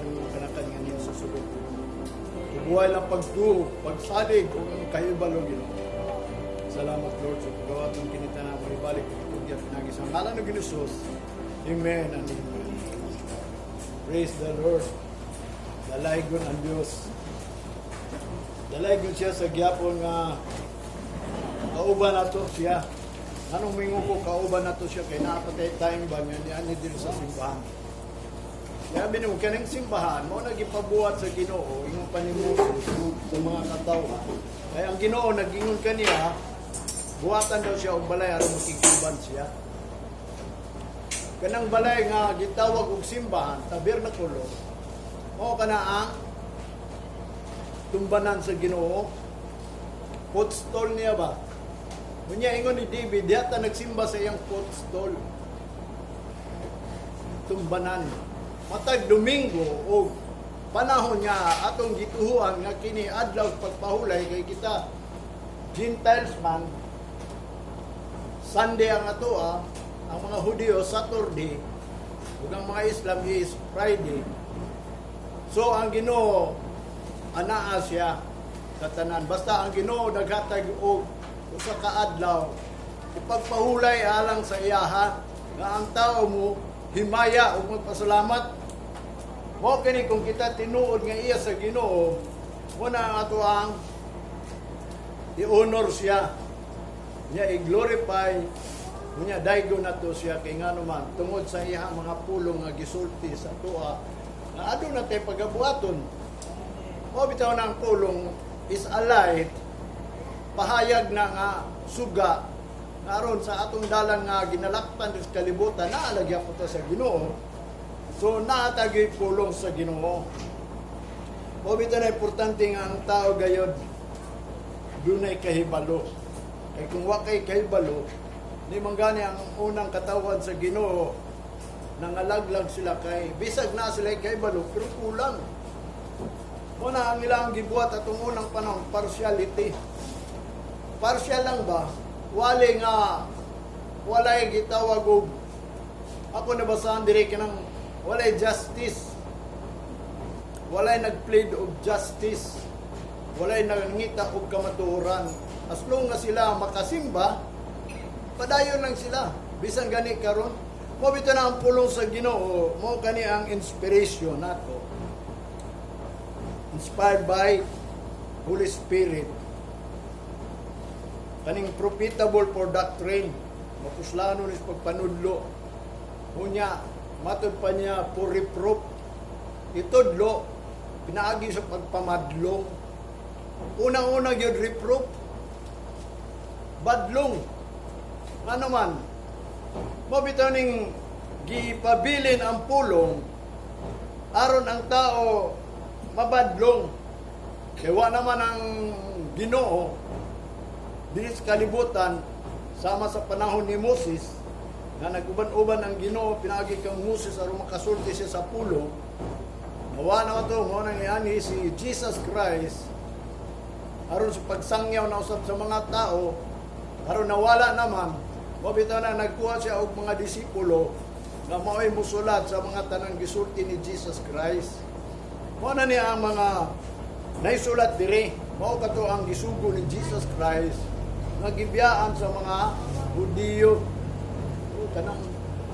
tanan mga kanakan nga niya sa sulod. Buhay lang pagtuo, pagsalig ug ang kahibalo, Ginoo. Salamat, Lord, sa paggawa ng kinita na ibalik itugyan pinagi sa ngalan ng Ginoo. Amen and amen. Praise the Lord. Dalaygon ang Diyos. Dalaygon siya sa gyapon nga kauban nato siya. Anong mingo ko kauban nato siya kay naa pa tay time ba nga niani diri sa simbahan. Kaya mo kaning simbahan mo na gipabuhat sa Ginoo ingon pa ni Moses sa mga katawhan. Kaya ang Ginoo nagingon kaniya, buhatan daw siya og balay aron makig-uban siya. Kanang balay nga gitawag og simbahan, tabernakulo, mao kana ang tumbanan sa Ginoo. Footstool niya ba? Unya ingon ni David, diha ta nagsimba sa iyang footstool. Tumbanan. Matag Domingo o panahon niya atong gituhuan nga kini adlaw pagpahulay kay kita Gentiles man, Sunday ang atoa, ang mga Hudiyo Saturday, ug ang mga Islam is Friday. So ang Ginoo anaa siya sa tanan. Basta ang Ginoo naghatag og usa ka adlaw ipagpahulay alang sa iyaha nga ang tao mo himaya ug magpasalamat. Mao kini kung kita tinuod nga iya sa Ginoo, mo na ang ato ang i-honor siya. Nya i-glorify, nya daygon nato siya kay ngano man tungod sa iyang mga pulong nga gisulti sa atoa nga aduna tay pagabuhaton. Mao bitaw na ang pulong is a light, pahayag na nga suga nga aron sa atong dalan nga ginalakpan sa kalibutan naalagyan po ta sa Ginoo. So naa ta gyuy pulong sa Ginoo. Mao bitaw na importante nga ang tao gayod dunay kahibalo. Kay kung wa kay kahibalo, di man gani ang unang katawhan sa Ginoo nangalaglag sila kay bisag na sila kahibalo pero kulang. Muna ang ilang gibuhat atong unang panahon, partiality. Partial lang ba? Wali nga walay gitawag og ako nabasahan diri kanang walay justice. Walay nag-plead og justice. Walay nangita og kamatuoran. As long nga sila makasimba, padayon lang sila. Bisan gani karon, mo bitaw na ang pulong sa Ginoo, mo kani ang inspiration nato. Inspired by Holy Spirit. Kaning profitable for doctrine. Mapuslano ni sa pagpanudlo. Unya, matod pa niya for reproof. Itudlo, pinaagi sa pagpamadlong. Unang-una gyud reproof. Badlong. Ano man, mo bitaw ning gipabilin ang pulong aron ang tao mabadlong. Kay wa naman ang Ginoo diri sa kalibutan sama sa panahon ni Moses nga nag-uban-uban ang Ginoo pinaagi kang Moses aron makasulti siya sa pulong. Nawa na to mo nang niani si Jesus Christ aron sa pagsangyaw na usab sa mga tao aron nawala naman. Mo bitaw na nagkuha siya og mga disipulo nga mao'y musulat sa mga tanang gisulti ni Jesus Christ. Mo na niya ang mga naisulat diri. Mao kato ang gisugo ni Jesus Christ nga gibiyaan sa mga Hudiyo. O, kanang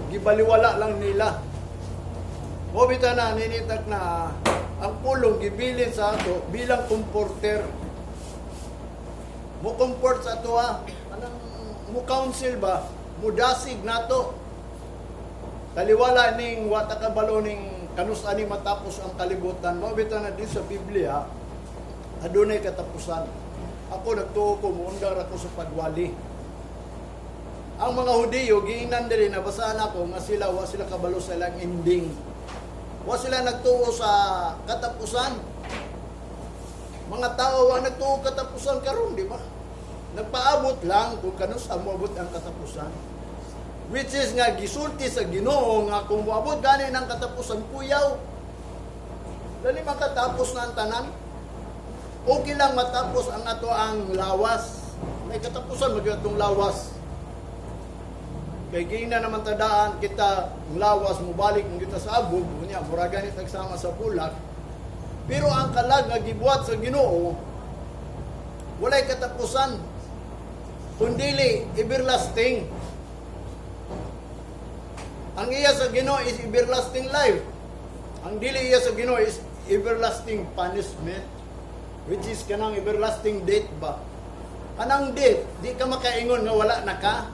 gibaliwala lang nila. Mo bitaw na ninitak na ang pulong gibilin sa ato bilang comforter. Mo comfort sa ato ha. Anang mo counsel ba? Mo dasig nato. Taliwala ning wa ta kabalo ning kanus ani matapos ang kalibutan. Mao bitaw na din sa Biblia adunay katapusan. Ako nagtuo ko muundang ako sa pagwali. Ang mga Hudiyo giingnan diri, nabasaan ako nga sila wa sila kabalo sa ilang ending. Wa sila nagtuo sa katapusan. Mga tao wa nagtuo katapusan karon, di ba? Nagpaabot lang kung kanus-a moabot ang katapusan. Which is nga gisulti sa Ginoo nga kung moabot gani ng katapusan, kuyaw. Dali makatapos na ang tanan. Okay lang matapos ang ato ang lawas. May katapusan magyud atong lawas. Kay Kay giingnan naman tadaan kita ang lawas mobalik man kita sa abog, unya mura gani tagsama sa bulak. Pero ang kalag nga gibuhat sa Ginoo walay katapusan, kundili everlasting. Ang iya sa Ginoo is everlasting life. Ang dili iya sa Ginoo is everlasting punishment, which is kanang everlasting death ba. Kanang death, di ka makaingon nga wala na ka.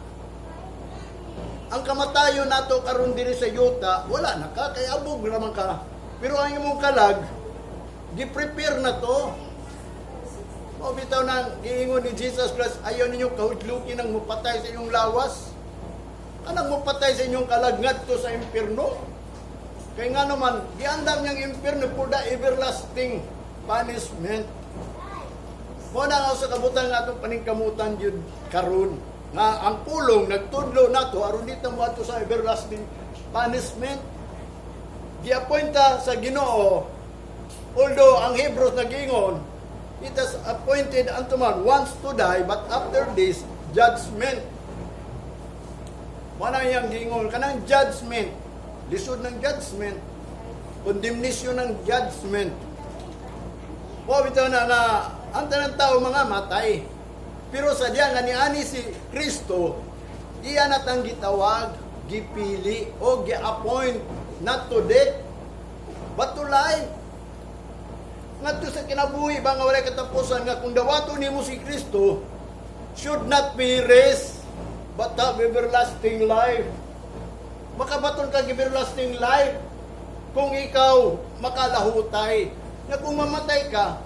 Ang kamatayon nato karon diri sa yuta, wala na ka kay abog ra man ka. Pero ang imong kalag gi-prepare na to. Mao bitaw nang giingon ni Jesus Christ, "Ayaw ninyo kahudlukin ang mupatay sa inyong lawas. Kanang mupatay sa inyong kalag ngadto sa impierno." Kay nga naman, giandam niyang impierno for the everlasting punishment. Mao na nga sa kabutan nga atong paningkamutan yun karon nga ang pulong nagtudlo nato aron di ta moadto sa everlasting punishment. Giappointa sa Ginoo, although ang Hebrews nagingon, "It has appointed unto man once to die, but after this, judgment." Mao na iyang giingon kanang judgment, lisod ng judgment, condemnation ng judgment. Mao bitaw na nga ang tanang tao mga matay. Pero sa diya nga niani si Kristo, iya na tang gitawag, gipili o gi-appoint not to death but to life. Ngadto sa kinabuhi ba nga walay katapusan, nga kung dawaton nimo si Kristo, should not be raised but have everlasting life. Makabaton kag everlasting life kung ikaw makalahutay. Nga kung mamatay ka,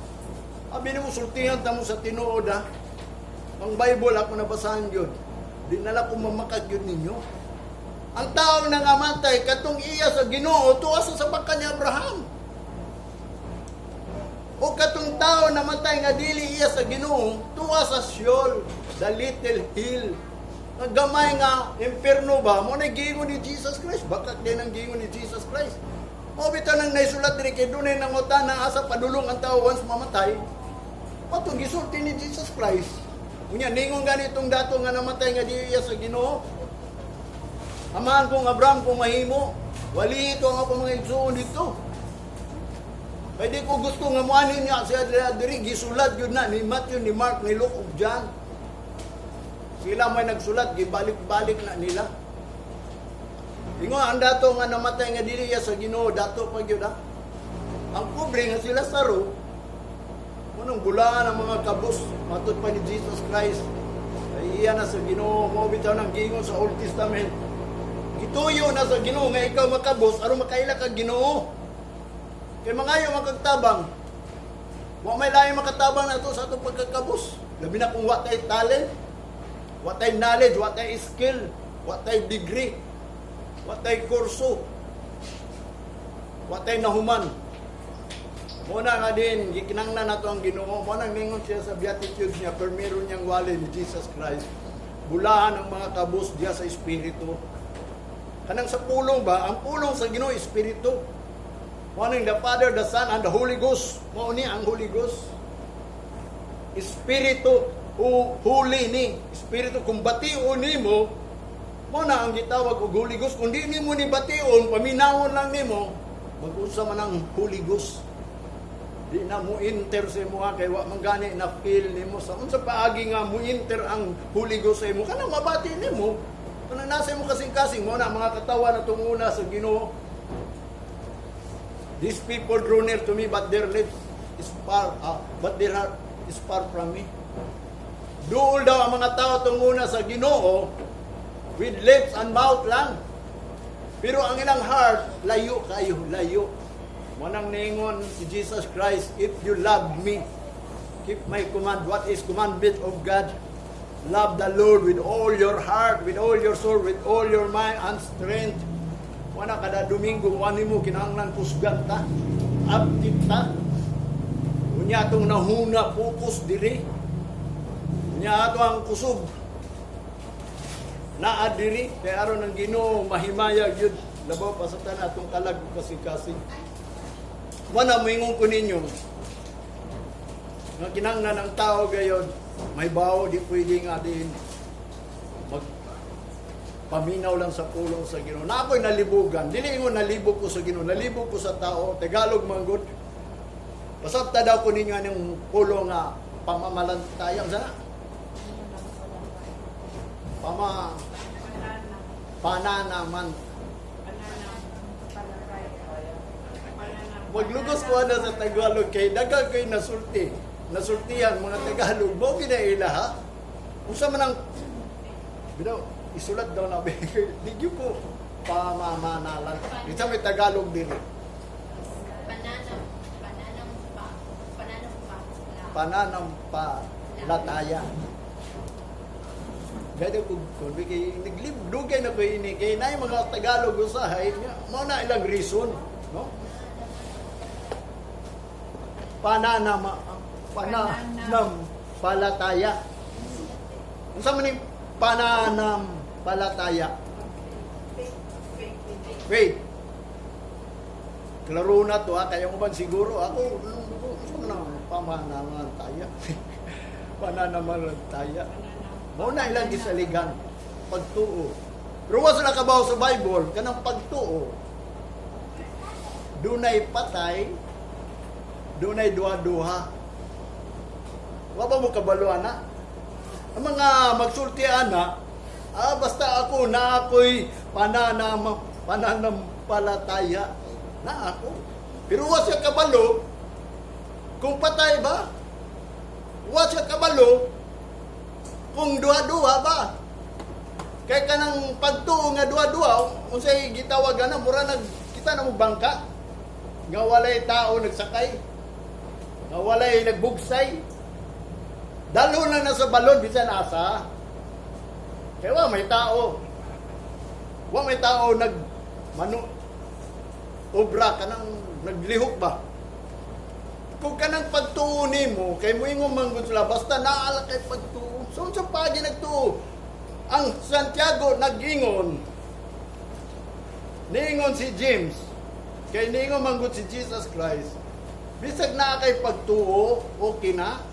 abi nimo, "Sultihan ta mo sa tinuod ha. Ang Bible ako nabasahan yun. Di na lang ko mamakag yun ninyo." Ang taong nangamatay, katong iya sa Ginoo, tuwa sa sabakan ni Abraham. O katong tao namatay nga dili iya sa Ginoo, tuwa sa Sheol, the little hill. Nga gamay nga impierno ba, mao na giingon ni Jesus Christ. Bakak din ang giingon ni Jesus Christ. Mao bitaw nang naisulat diri kay dunay nangutana asa padulong ang tao once mamatay. Patong gisulti ni Jesus Christ. Unya ningon ganitong dato nga namatay nga di iya sa Ginoo, "Amahan kong Abraham, kung mahimo, wali ito ang akong mga igsuon dito. Kay di ko gusto nga muanin niya siya diri." Gisulat yun na ni Matthew, ni Mark, ni Luke ug John. Sila may nagsulat, gibalik-balik na nila. Ingon ang dato nga namatay nga dili iya sa Ginoo, dato pa gyud ha. Ang pobre nga si Lazaro, unang bulaan ang mga kabus, matud pa ni Jesus Christ. Ay iya na sa Ginoo, mao bitaw nang giingon sa Old Testament. Gituyo na sa Ginoo nga ikaw makabos aron makaila kag Ginoo. Kay mangayo makagtabang. Wa may lain makatabang nato sa atong pagkakabos. Labi na kung wa tay talent, wa tay knowledge, wa tay skill, wa tay degree, wa tay kurso, wa tay nahuman. Mao na nga din, gikinanglan nato ang Ginoo. Mao nang ningon siya sa Beatitudes niya, permiro niyang wali ni Jesus Christ, "Bulahan ang mga kabos diya sa Espiritu." Kanang sa pulong ba, ang pulong sa Ginoo Espiritu. Mao nang the Father, the Son, and the Holy Ghost. Mao ni ang Holy Ghost. Espiritu o holy ni. Espiritu, kung bation nimo, mao na ang gitawag og Holy Ghost. Kung di nimo ni bation, paminawon lang nimo, mag-usa man ang Holy Ghost. Di na mo enter sa imo kay wa man gani na feel nimo sa unsa paagi nga mo enter ang Holy Ghost sa imo, kanang mabati nimo, kanang nasa imo kasing-kasing. Mo na mga katawa na tunguna sa Ginoo. "These people draw near to me, but their lips is far but their heart is far from me." Duol daw ang mga tao tunguna sa Ginoo with lips and mouth lang, pero ang ilang heart layo kayo, layo. Mao nang ningon si Jesus Christ, "If you love me, keep my command." What is commandment of God? Love the Lord with all your heart, with all your soul, with all your mind and strength. Wala kada Domingo, wani mo kinahanglan kusgan ta. Update ta. Unya atong nahuna focus diri. Unya ato ang kusog naa diri kay aron ang Ginoo mahimayag yun labaw pa sa tanan atong kalag ug kasing-kasing. Wala moingon ko ninyo nga kinahanglan ang tao gayon may bawo, di pwede nga din mag Paminaw lang sa pulong sa Ginoo. Na ako'y nalibugan. Dili ingon nalibog ko sa Ginoo, nalibog ko sa tao. Tagalog man gud. Pasabta daw ko ninyo anong pulong nga pamamalantayang sana. Pama pananaman. Maglugos ko na sa Tagalog kay daghang kay nasulti. Nasultihan mga Tagalog mo ginaila ha. Unsa man ang bitaw isulat daw na di gyud ko pamamanalan. Isa may Tagalog diri. Pananampa. Pananampalataya. Gaya ko kung kay naglib dugay na ko ini kay nay mga Tagalog usahay nya mao na ilang reason, no? Pananama pananampalataya. Unsa man ning pananampalataya? Wait. Klaro na to ha, kaya uban siguro ako, unsa man ang pamananampalataya? Pananampalataya. Mao na ilang gisaligan pagtuo. Pero wa sila kabaw sa Bible kanang pagtuo. Dunay patay, dunay duha-duha. Wa ba mo kabalo ana? Ang mga magsulti ana, basta ako na ako'y pananampalataya na ako. Pero wa siya kabalo kung patay ba? Wa siya kabalo kung duha-duha ba? Kay kanang pagtuo nga duha-duha, unsay gitawag ana, mura nag kita na mo bangka nga walay tao nagsakay, nga walay nagbugsay. Dalo na na sa balon bisan asa. Kay wa may tao. Wa may tao nag manu obra kanang naglihok ba? Kung kanang pagtuo nimo kay moingon man gud sila basta naa kay pagtuo. So unsa paagi nagtuo? Ang Santiago nag-ingon. Niingon si James kay niingon man gud si Jesus Christ. Bisag naa kay pagtuo, okay na.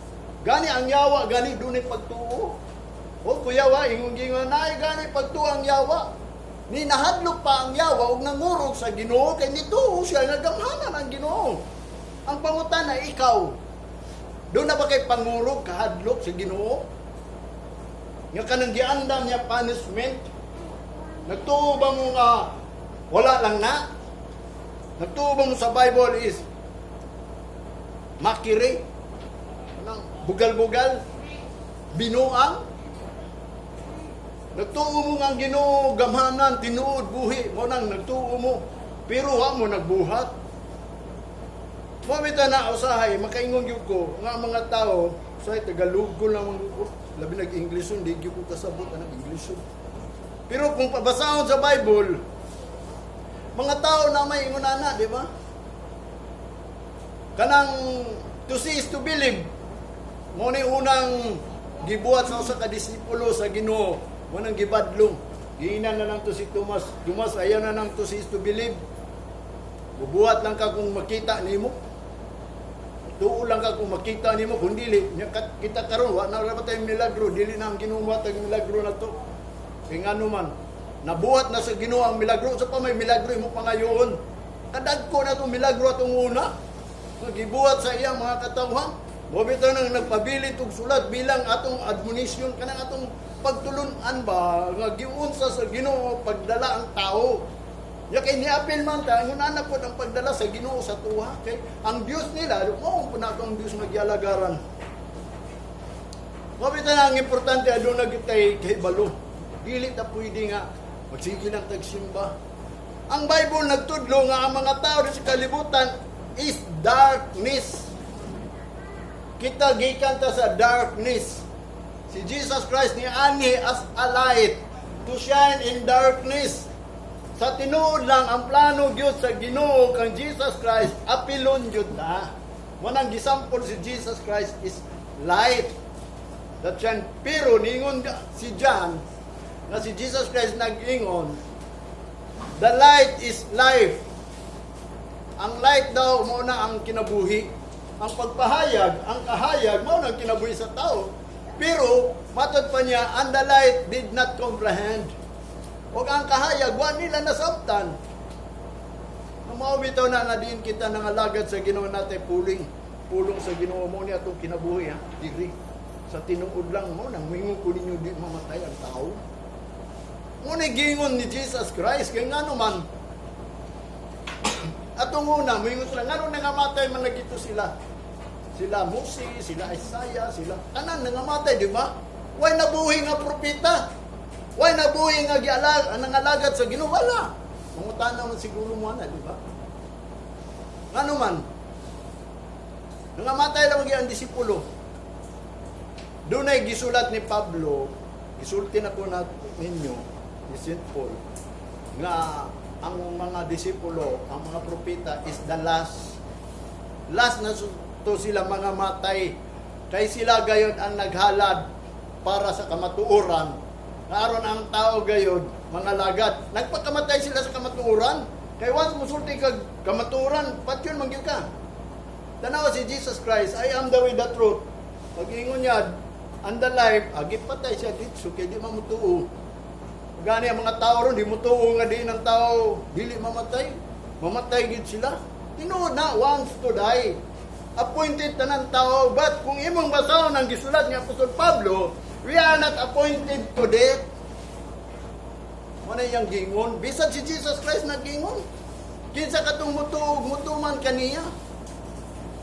Gani ang yawa gani dunay pagtuo. O kuya wa ingon gingon naay gani pagtuo ang yawa. Ni nahadlok pa ang yawa og nangurog sa Ginoo kay nituo siya nga gamhanan ang Ginoo. Ang pangutana ikaw. Doon na ba kay pangurog kahadlok sa Ginoo? Nga kanang giandam niya punishment? Nagtuo ba mo nga wala lang na? Nagtuo ba mo sa Bible is makiri? Anong bugal-bugal? Binuang? Nagtuo mo nga ang Ginoo gamhanan, tinuod, buhi. Mo nang nagtuo mo. Pero wa mo nagbuhat. Mo bitaw na usahay makaingon gyud ko nga ang mga tao sa Tagalog ko lang man ko labi nag English di gyud ko kasabot anang English. Pero kung pabasahon sa Bible, mga tao na may ingon ana, di ba? Kanang to see is to believe. Mo ni unang gibuhat sa usa ka disipulo sa Ginoo, mo nang gibadlong. Giinan na lang to si Tomas. "Tomas, ayaw na nang to see is to believe. Bubuhat lang ka kung makita nimo. Tuo lang ka kung makita nimo, kung dili, nya kita karon wa na ra ba tayong milagro, dili na ang Ginoo tag milagro na to." Kay ngano man, nabuhat na sa Ginoo ang milagro, sa pa may milagro imo pangayoon? Kadagko na tong milagro atong una. Nga gibuhat sa iyang mga katawhan. Mo bitaw nang nagpabilin og sulat bilang atong admonition kanang atong pagtulun-an ba nga giunsa sa Ginoo pagdala ang tao. Ya kay niapil man ta, ingon ana pod ang pagdala sa Ginoo sa tuwa kay ang Dios nila mao po na ang Dios nga gialagaran. Mao bitaw na ang importante aduna gyud tay kay balo. Dili ta pwede nga magsige lang tagsimba. Ang Bible nagtudlo nga ang mga tao sa kalibutan is darkness. Kita gikan ta sa darkness. Si Jesus Christ ni ani as a light to shine in darkness. Sa tinuod lang ang plano gyud sa Ginoo kang Jesus Christ apilon gyud na. Mo nang gisampol si Jesus Christ is light that shine. Pero ningon si John na si Jesus Christ nag-ingon, "The light is life." Ang light daw mo na ang kinabuhi. Ang pagpahayag, ang kahayag mao na ang kinabuhi sa tao. Pero matod pa niya, and the light did not comprehend. Ug ang kahayag wa nila nasabtan. Ang mao bitaw na nga diin kita nangalagad sa Ginoo natin puling pulong sa Ginoo mo ni atong kinabuhi, ha, diri sa tinuod lang mo nang mingon ko ninyo, di mamatay ang tao. Mo ni gingon ni Jesus Christ kay ngano man atong una moingon sila, ngano nangamatay man lagi to sila, sila Moses, sila Isaiah, sila tanan nangamatay, di ba? Way nabuhi nga propeta, way nabuhi nga gialag nangalagad sa Ginoo. Wala. Mangutana man siguro mo ana, di ba? Ngano man nangamatay lang ang disipulo? Dunay gisulat ni Pablo, gisulti na ko na ninyo, ni St. Paul, nga ang mga disipulo, ang mga propeta is the last. Last na to sila mga matay. Kay sila gayod ang naghalad para sa kamatuoran. Aron ang tao gayod, mga lagad. Nagpakamatay sila sa kamatuoran. Kay once musulti kag kamatuoran, patyon man gyud ka. Tanawa si Jesus Christ, "I am the way, the truth." Pag-ingon niya, "and the life," agi patay siya dito, kay di man mutuo. Gani ang mga tao ron, di mutuo nga di ng tao, dili mamatay. Mamatay gid sila. Tinuod na, wants to die. Appointed tanan tao, but kung imong basahon ang gisulat ni Apostol Pablo, we are not appointed to death. Mao na iyang gingon. Bisan si Jesus Christ naggingon. Kinsa katong mutuog, mutuman kaniya.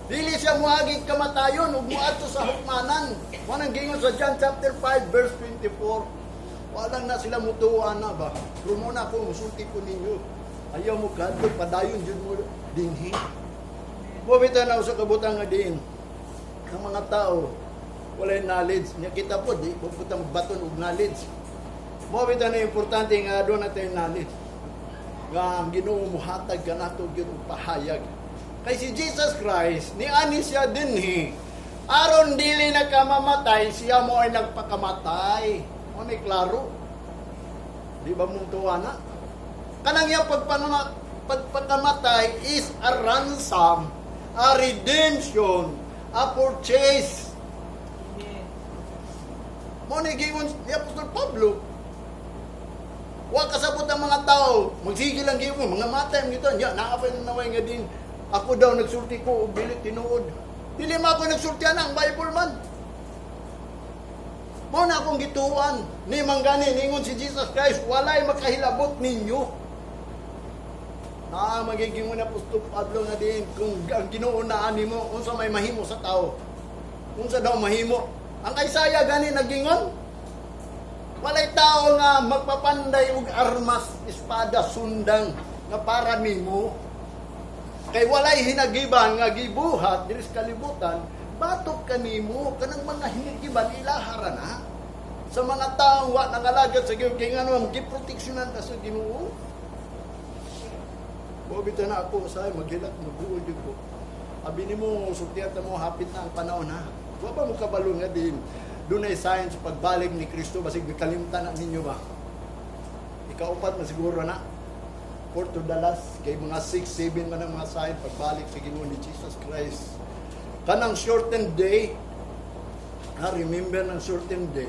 Dili siya muagi kamatayon ug muadto sa hukmanan. Mao nang gingon sa John chapter 5 verse 24. Walang na sila mutuo na ba. Pero mo na ako musulti ko ninyo. Ayaw mo kadto, padayon jud mo dinhi. Mo bitaw na usa ka butang nga diin. Ang mga tao walay knowledge. Nya kita po di po ta magbaton og knowledge. Mo bitaw na importante nga doon natin knowledge. Nga ang Ginoo muhatag kanato gyud og pahayag. Kay si Jesus Christ, ni ani siya dinhi. Aron dili na kamamatay, siya mo ay nagpakamatay. Mo ni klaro. Di ba mong tuwa na? Kanang iyang pagpakamatay is a ransom, a redemption, a purchase. Amen. Mo ni gingon ni Apostol Pablo. Wa kasabot ang mga tao, magsige lang gyud mo, mga matay mo gito. Nya naa pa naway nga din ako daw nagsulti ko og dili tinuod. Dili man ako nagsulti ana, ang Bible man. Mao na akong gituan. Ni manggani ningon si Jesus Christ, walay makahilabot ninyo. Na magiging mo na Apostol Pablo nga din kung ang Ginoo na nimo, unsa may mahimo sa tao? Unsa daw mahimo? Ang Isaiah gani nagingon, walay tao nga magpapanday og armas, espada, sundang nga para nimo. Kay walay hinagiban nga gibuhat diri sa kalibutan, batok kanimo kanang mga hinagiban ilahara na. Sa mga taong wa nangalagad sa Ginoo kay ngano ang giproteksyonan ta sa Ginoo. Wa bitaw na ako sa maghilak, magbuol jud ko. Abi nimo sultihan ta mo, hapit na ang panahon, ha. Wa ba mo kabalo nga din dunay signs pagbalik ni Kristo? Basig kalimtan na ninyo ba? Ikaupat na siguro na. Fourth to the last, kay mga 6, 7 man ang mga sign pagbalik sa Ginoo ni Jesus Christ. Kanang shortened day, ha, remember ng shortened day.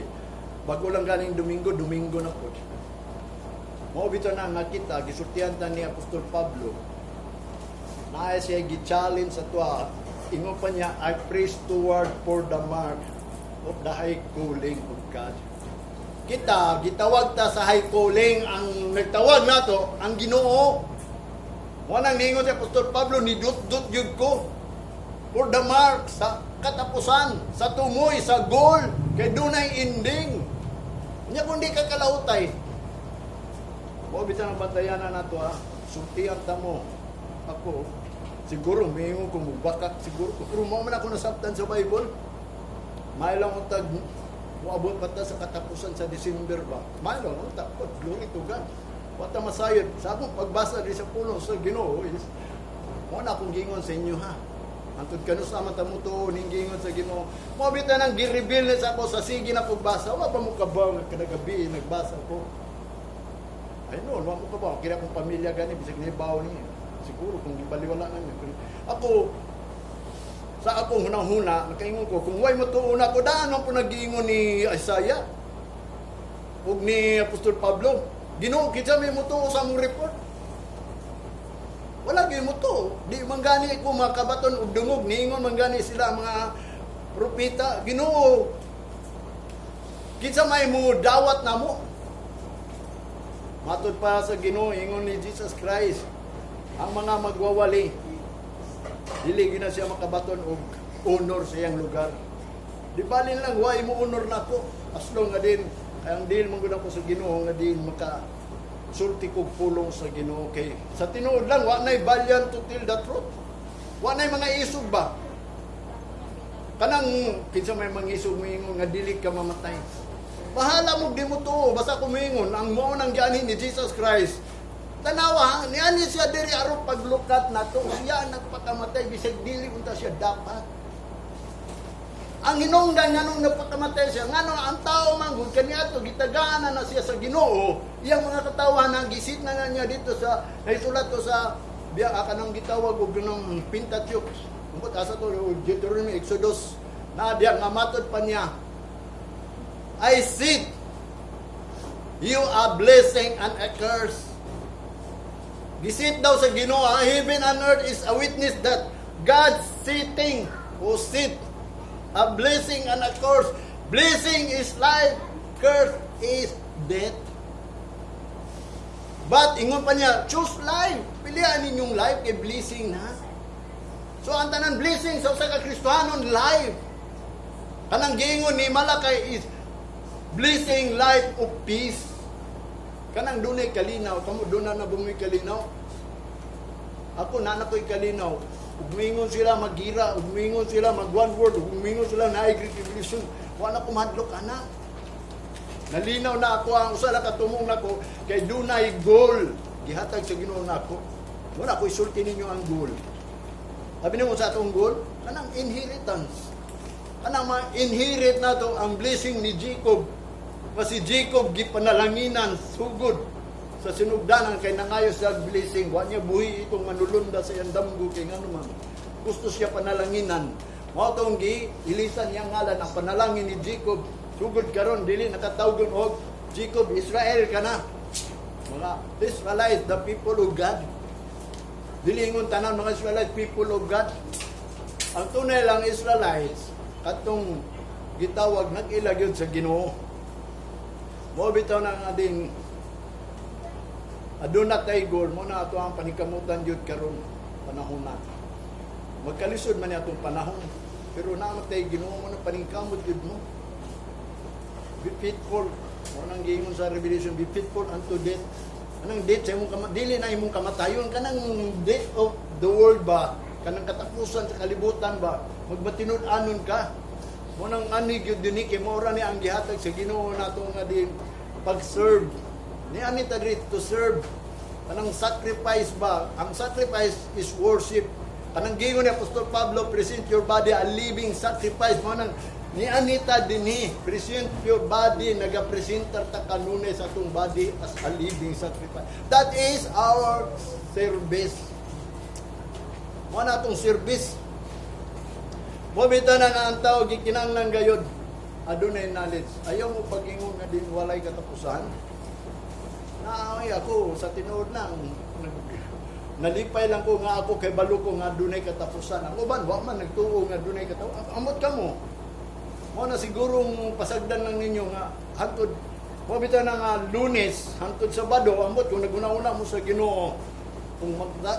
Bago lang galing Domingo, Domingo na po. Mao bitaw na nga kita, gisultihan ta ni Apostol Pablo. Naa siya gi-challenge sa tuwa. Ingon pa niya, "I press toward for the mark of the high calling of God." Kita, gitawag ta sa high calling, ang nagtawag nato, ang Ginoo. Wanang ningon si Apostol Pablo, ni dut-dut yun ko. For the mark, sa katapusan, sa tumoy, sa goal, kay dunay ending. Nya kung di ka kalahutay, mo bitan ang bantayan na nato, ha. Sultian ta mo. Ako, siguro may kung mubakak siguro ko. Pero mo man ako nasabtan sa Bible. May lang untag moabot pa ta sa katapusan sa December ba. May lang unta po, glory to God. Wata masayod. Sa akong pagbasa di sa pulong sa Ginoo is mo na akong gingon sa inyo, ha. Antod kanu sa man ta mo tuo ning gingon sa Ginoo. Mo bitan ang gi-reveal ni sa ako sa sige na pagbasa. Wa pa mo kabaw nga kada gabi nagbasa ko. Ay no, wa mo kabaw. Kira akong pamilya gani bisag nibaw ni. Siguro kung gibaliwala na niya. Ako sa akong hunang-huna, nakaingon ko, kung way mo tuon ako, daan po nag-iingon ni Isaiah ug ni Apostol Pablo. Ginoo, kinsa may mutuo sa among report? Wala gyud mutuo. Di man gani ko makabaton og dungog, niingon man gani sila mga propeta. Ginoo, kinsa may mo dawat namo? Matod pa sa Ginoo, ingon ni Jesus Christ, ang mga magwawali, dili gyud na siya makabaton og honor sa iyang lugar. Di balin lang way mo honor nako. As long nga din kay ang deal man gud ako sa Ginoo nga din maka sulti kog pulong sa Ginoo, kay sa tinuod lang wa nay balyan to tell the truth. Wa nay mga isog ba? Kanang kinsa may mangisog moingon nga dili ka mamatay. Bahala mo di mo tuo, basta kumingon ang mao nang gianhi ni Jesus Christ. Tanawa, niani siya diri aron paglukat nato. Siya ang nagpakamatay bisag dili unta siya dapat. Ang hinungdan nganong nagpakamatay siya, nganong ang tao man gud kaniadto gitagaan na na siya sa Ginoo, iyang mga katawhan ang gisit na nga niya dito sa naisulat to sa biya kanang gitawag og ganang Pentateuch. Umot asa to, Deuteronomy, Exodus na diya nga matod pa niya, "I set you a blessing and a curse." Gisit daw sa Ginoo, ang heaven and earth is a witness that God sitting o sit a blessing and a curse. Blessing is life, curse is death. But ingon pa niya, "Choose life." Pilihan ninyong life kay blessing na. So ang tanan blessing sa usa ka Kristohanon, life. Kanang giingon ni Malakay is blessing, life of peace. Kanang dunay kalinaw, kamo duna na bumoy kalinaw? Ako na ko'y kalinaw. Ug mingon sila magira, ug mingon sila mag one word, ug mingon sila naay Great Revelation. Wa na ko mahadlok ana. Nalinaw na ako ang usa lang ka tumong nako kay dunay goal gihatag sa Ginoo nako. Wala ko isulti ninyo ang goal. Sabi nimo sa atong goal, kanang inheritance. Kanang ma-inherit nato ang blessing ni Jacob. Kasi Jacob gipanalanginan sugod sa sinugdanan kay nangayo siya blessing. Wa niya buhi itong manulunda sa iyang damgo kay ngano man. Gusto siya panalanginan. Mao tong gi ilisan niya ngalan ang panalangin ni Jacob. Sugod karon dili nakatawgon og Jacob, Israel ka na. Mga Israelites, the people of God. Dili ingon tanan mga Israelites people of God. Ang tunay lang Israelites katong gitawag nag-ila gyud sa Ginoo. Mo bitaw na nga ding aduna tay goal mo na ato ang paningkamutan gyud karon panahon na. Magkalisod man ni atong panahon, pero naa man tay Ginoo mo na paningkamot gyud mo. Be faithful. Mo nang giingon sa Revelation, be faithful unto death. Anong death sa imong dili na imong kamatayon, kanang death of the world ba, kanang katapusan sa kalibutan ba, magmatinud-anon ka. Mo nang ani gyud dinhi kay mao ra ni ang gihatag sa Ginoo nato nga din pag-serve. Ni ani ta diri to serve. Kanang sacrifice ba? Ang sacrifice is worship. Kanang giingon ni Apostol Pablo, "Present your body a living sacrifice." Mo nang ni anita dinhi, present your body, nagapresentar ta kanunay sa atong body as a living sacrifice. That is our service. Mo na atong service. Mo bitaw na nga ang tao gikinahanglan gayod adunay knowledge. Ayaw mo pag-ingon nga din walay katapusan. Naay ako sa tinuod lang nalipay lang ko nga ako kay balo ko nga dunay katapusan. Ang uban wa man nagtuo nga dunay katapusan. Amot kamo. Mo na sigurong pasagdan lang ninyo nga hantod mo bitaw na nga Lunes hantod Sabado, ambot kung naguna-una mo sa Ginoo, kung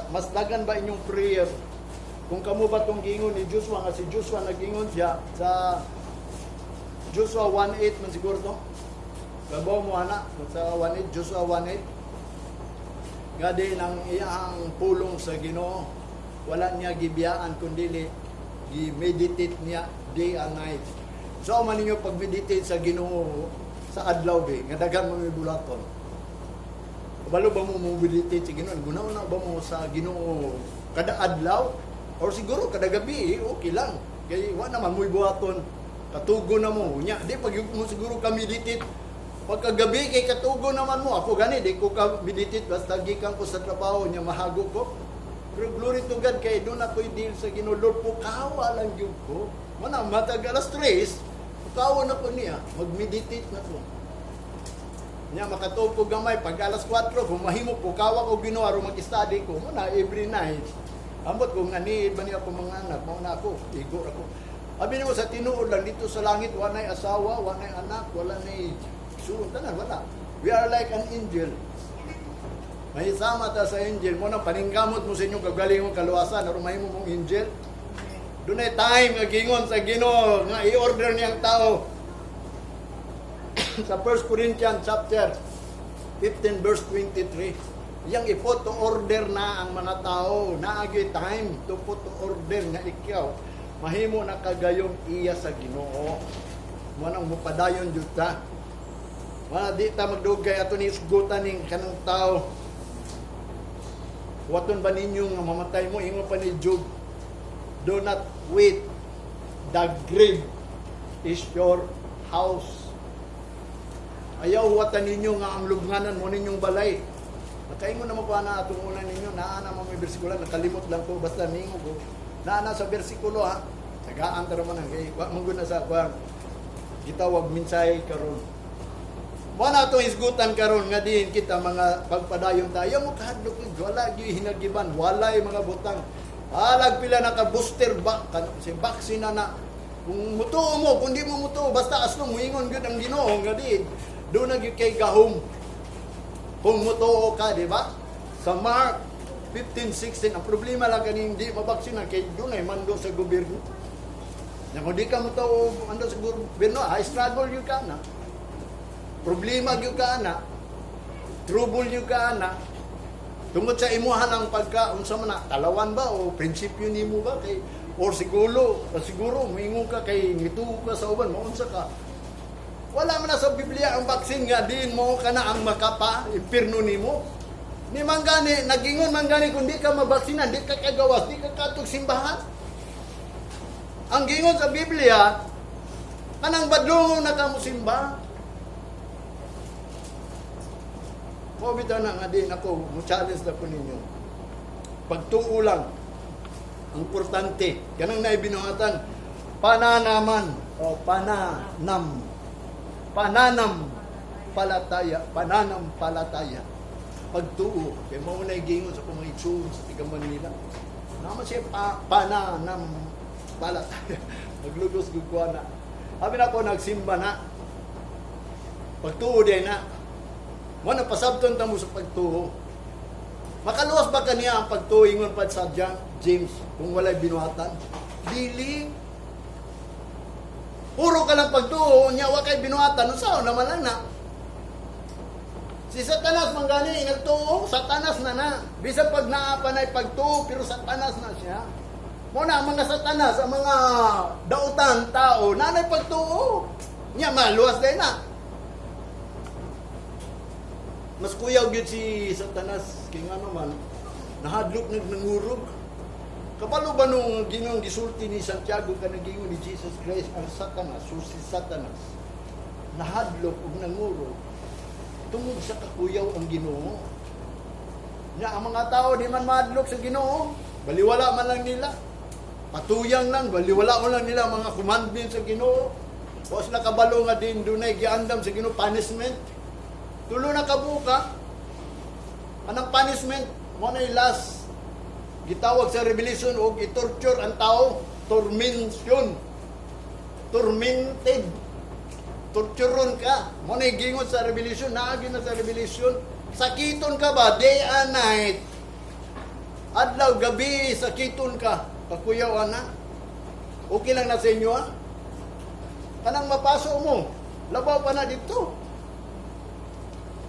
mas dagan ba inyong prayer, kung kamo ba tong giingon ni Joshua nga si Joshua nagingon siya sa Joshua 1:8 man siguro to. Kabaw mo ana sa 1:8, Joshua 1:8 nga din ang iyang pulong sa Ginoo wala niya gibiyaan kundi gi-meditate niya day and night. So man ninyo pag-meditate sa Ginoo sa adlaw be nga daghan mo may bulaton. Kabalo ba mo mo meditate sa Ginoo? Gunaw na ba mo sa Ginoo kada adlaw or siguro kada gabi, eh, okay lang. Kay wa naman mo'y buhaton. Katugo na mo. Nya, di pag mo siguro ka meditate pagkagabi kay katugo naman mo. Ako gani di ko ka meditate basta gikan ko sa trabaho nya mahago ko. Pero glory to God kay doon ako'y deal sa Ginoo. Lord, pukawa lang gyud ko. Mana matag alas 3, pukawa na ko niya, mag-meditate na ko. Nya makatuog ko gamay pag alas 4 kung mahimo pukawa ko Ginoo aron mag-study ko mo na every night. Ambot kung naniid ba niya ako mga anak, mao na ako, igo ra ko. Abi nimo, sa tinuod lang dito sa langit, wa nay asawa, wa nay anak, wala nay suon tanan, wala. We are like an angel. May sama ta sa angel mo na paningkamot mo sa inyong kagalingon kaluwasan aron mahimo mong angel. Dunay time nga gingon sa Ginoo nga i-order niyang tao sa 1 Corinthians chapter 15 verse 23. Yang i-put to order na ang mga tao, naagi time to put to order nga ikaw mahimo na kagayong iya sa Ginoo. Mo nang mupadayon jud ta. Wala, di ta magdugay, ato ni isgutan ning kanang tao. Waton ba ninyo nga mamatay mo? Ingon pa ni Job, "Do not wait. The grave is your house." Ayaw huwatan ninyo nga ang lubnganan mo ninyong balay. Nakaingon naman ko ana atong una ninyo, naa na may bersikulo, nakalimot lang ko, basta ningo ko. Naa na sa bersikulo ha. Tagaan ta man ang kay wa man gud na sa kuan. Gitawag mensahe karon. Mo na atong isgutan karon nga diin kita mga pagpadayon tayo mo kahadlok, wala gyud hinagiban, walay mga butang. Alag pila na ka booster ba kan si vaccine na na. Kung mutuo mo, kung di mo mutuo, basta aslong muingon gyud ang Ginoo nga diin doon na gyud kay gahom. Kung mutuo ka, di ba? Sa Mark 15:16, ang problema lang kaning di mabaksina kay doon ay mando sa gobyerno. Na kung di ka mutuo mando sa gobyerno, ay struggle yun ka na. Problema gyud ka na. Trouble gyud ka na. Tungod sa imuha lang pagka unsa man na talawan ba o prinsipyo nimo ba kay or siguro moingon ka kay ngituo ka sa uban, maunsa ka. Wala man na sa Biblia ang vaccine nga diin mo ka na ang makapa impierno nimo. Ni man gani nagingon man gani kung di ka mabaksinan, di ka kagawas, di ka katog simbahan. Ang gingon sa Biblia, kanang badlongon na ka mo simba. Mo bitaw na nga din ako, mo challenge na ko ninyo. Pagtuo lang, ang importante, kanang naibinuhatan, pananaman o pananam. Pananam palataya, pananampalataya. Pagtuo, kay mao na gingon sa akong mga igsoon sa tiga Manila. Naman siya pa, pananam palataya. Maglugos gud ko na. Abi na ko nagsimba na. Pagtuo din na. Mo na pasabton ta mo sa pagtuo. Makaluwas ba kaniya ang pagtuo, ingon pa sa John, James, kung walay binuhatan? Dili. Puro ka lang pagtuo, nya wa kay binuhatan, unsa naman lang na? Si Satanas man gani nagtuo, Satanas na na. Bisan pag naa pa na'y pagtuo, pero Satanas na siya. Mo na ang mga Satanas, ang mga dautan tao, nanay pagtuo. Nya maluwas din na. Mas kuyaw gyud si Satanas kay ngano man nahadlok nag nangurog. Kabalo ba nung ginong gisulti ni Santiago kanang gingon ni Jesus Christ ang Satanas, so si Satanas nahadlok ug nangurog tungod sa kakuyaw ang Ginoo. Nya ang mga tao di man mahadlok sa Ginoo, baliwala man lang nila. Patuyang lang, baliwala mo lang nila ang mga commandments sa Ginoo. O sila kabalo nga din dunay giandam sa Ginoo punishment. Tulo na kabuka. Anang punishment mo na last gitawag sa Revelation og i-torture ang tao, tormention. Tormented. Torturon ka. Mo na gingon sa Revelation, naagi na sa Revelation. Sakiton ka ba day and night? Adlaw gabi sakiton ka. Kakuyaw ana. Okay lang na sa inyo ha. Kanang mapaso mo, labaw pa na dito.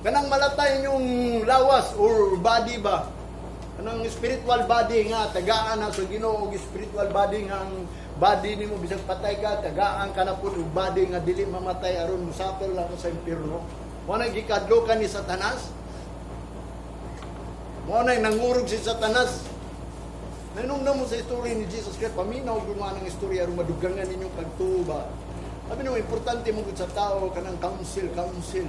Kanang malatay inyong lawas or body ba? Kanang spiritual body nga tagaan na sa Ginoo og spiritual body nga ang body nimo bisag patay ka, tagaan ka na pud og body nga dili mamatay aron musapol lang ka sa impierno. Mo na gikadlokan ni Satanas. Mo na nangurog si Satanas. Nanong mo sa istorya ni Jesus Christ, paminaw gumawa ng istorya aron madugangan ninyong pagtuo ba. Sabi nimo, importante mo gud sa tao kanang counsel, counsel.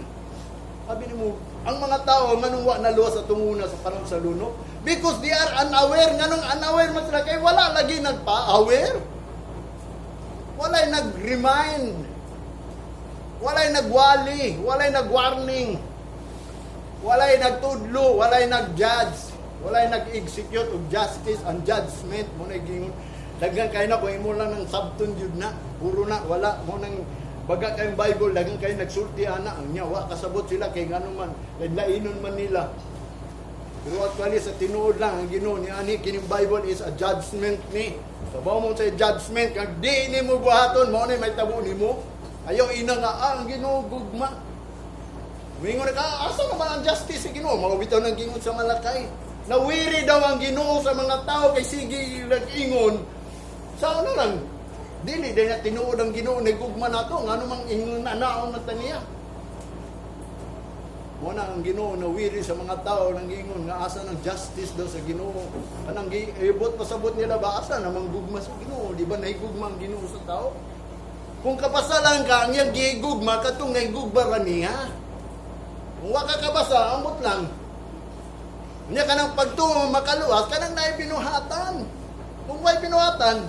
Sabi nimo, ang mga tao nganong wa naluwas atong una sa panahon sa lunok? Because they are unaware. Nganong unaware man sila? Kay wala lagi nagpa-aware. Walay nag-remind. Walay nagwali. Walay nag-warning. Walay nagtudlo, walay nag-judge, walay nag-execute og justice and judgment mo na gingon. Daghan kay na kung imo lang ng sabton jud na, puro na wala mo nang baga kayong Bible, daghan kayo nagsulti ana, ang nya wa kasabot sila kay ngano man, kay lainon man nila. Pero actually sa tinuod lang ang Ginoo ni ani kining Bible is a judgment ni. Sabaw mo sa judgment kag di nimo buhaton mao na may tabo nimo. Ayaw ina nga ah, ang Ginoo gugma. Mingon ka, asa naman ang justice sa Ginoo? Mao bitaw nang gingon sa Malakay. Nawiri daw ang Ginoo sa mga tao kay sige nag-ingon. Sa ano lang, dili dahil na tinuod ang Ginoo nagugma nato ngano mang ingon na naon na taniya. Mo na ang Ginoo nawiri sa mga tao nang ingon nga asa ng justice daw sa Ginoo. Kanang giibot pasabot nila ba asa namang gugma sa Ginoo? Di ba nahigugma ang Ginoo sa tao? Kung kapasalan ka, ang iyang gihigugma katong nahigugma ra niya. Kung wa ka kabasa, amot lang. Nya kanang pagtuo makaluwas, kanang naay binuhatan. Kung way binuhatan,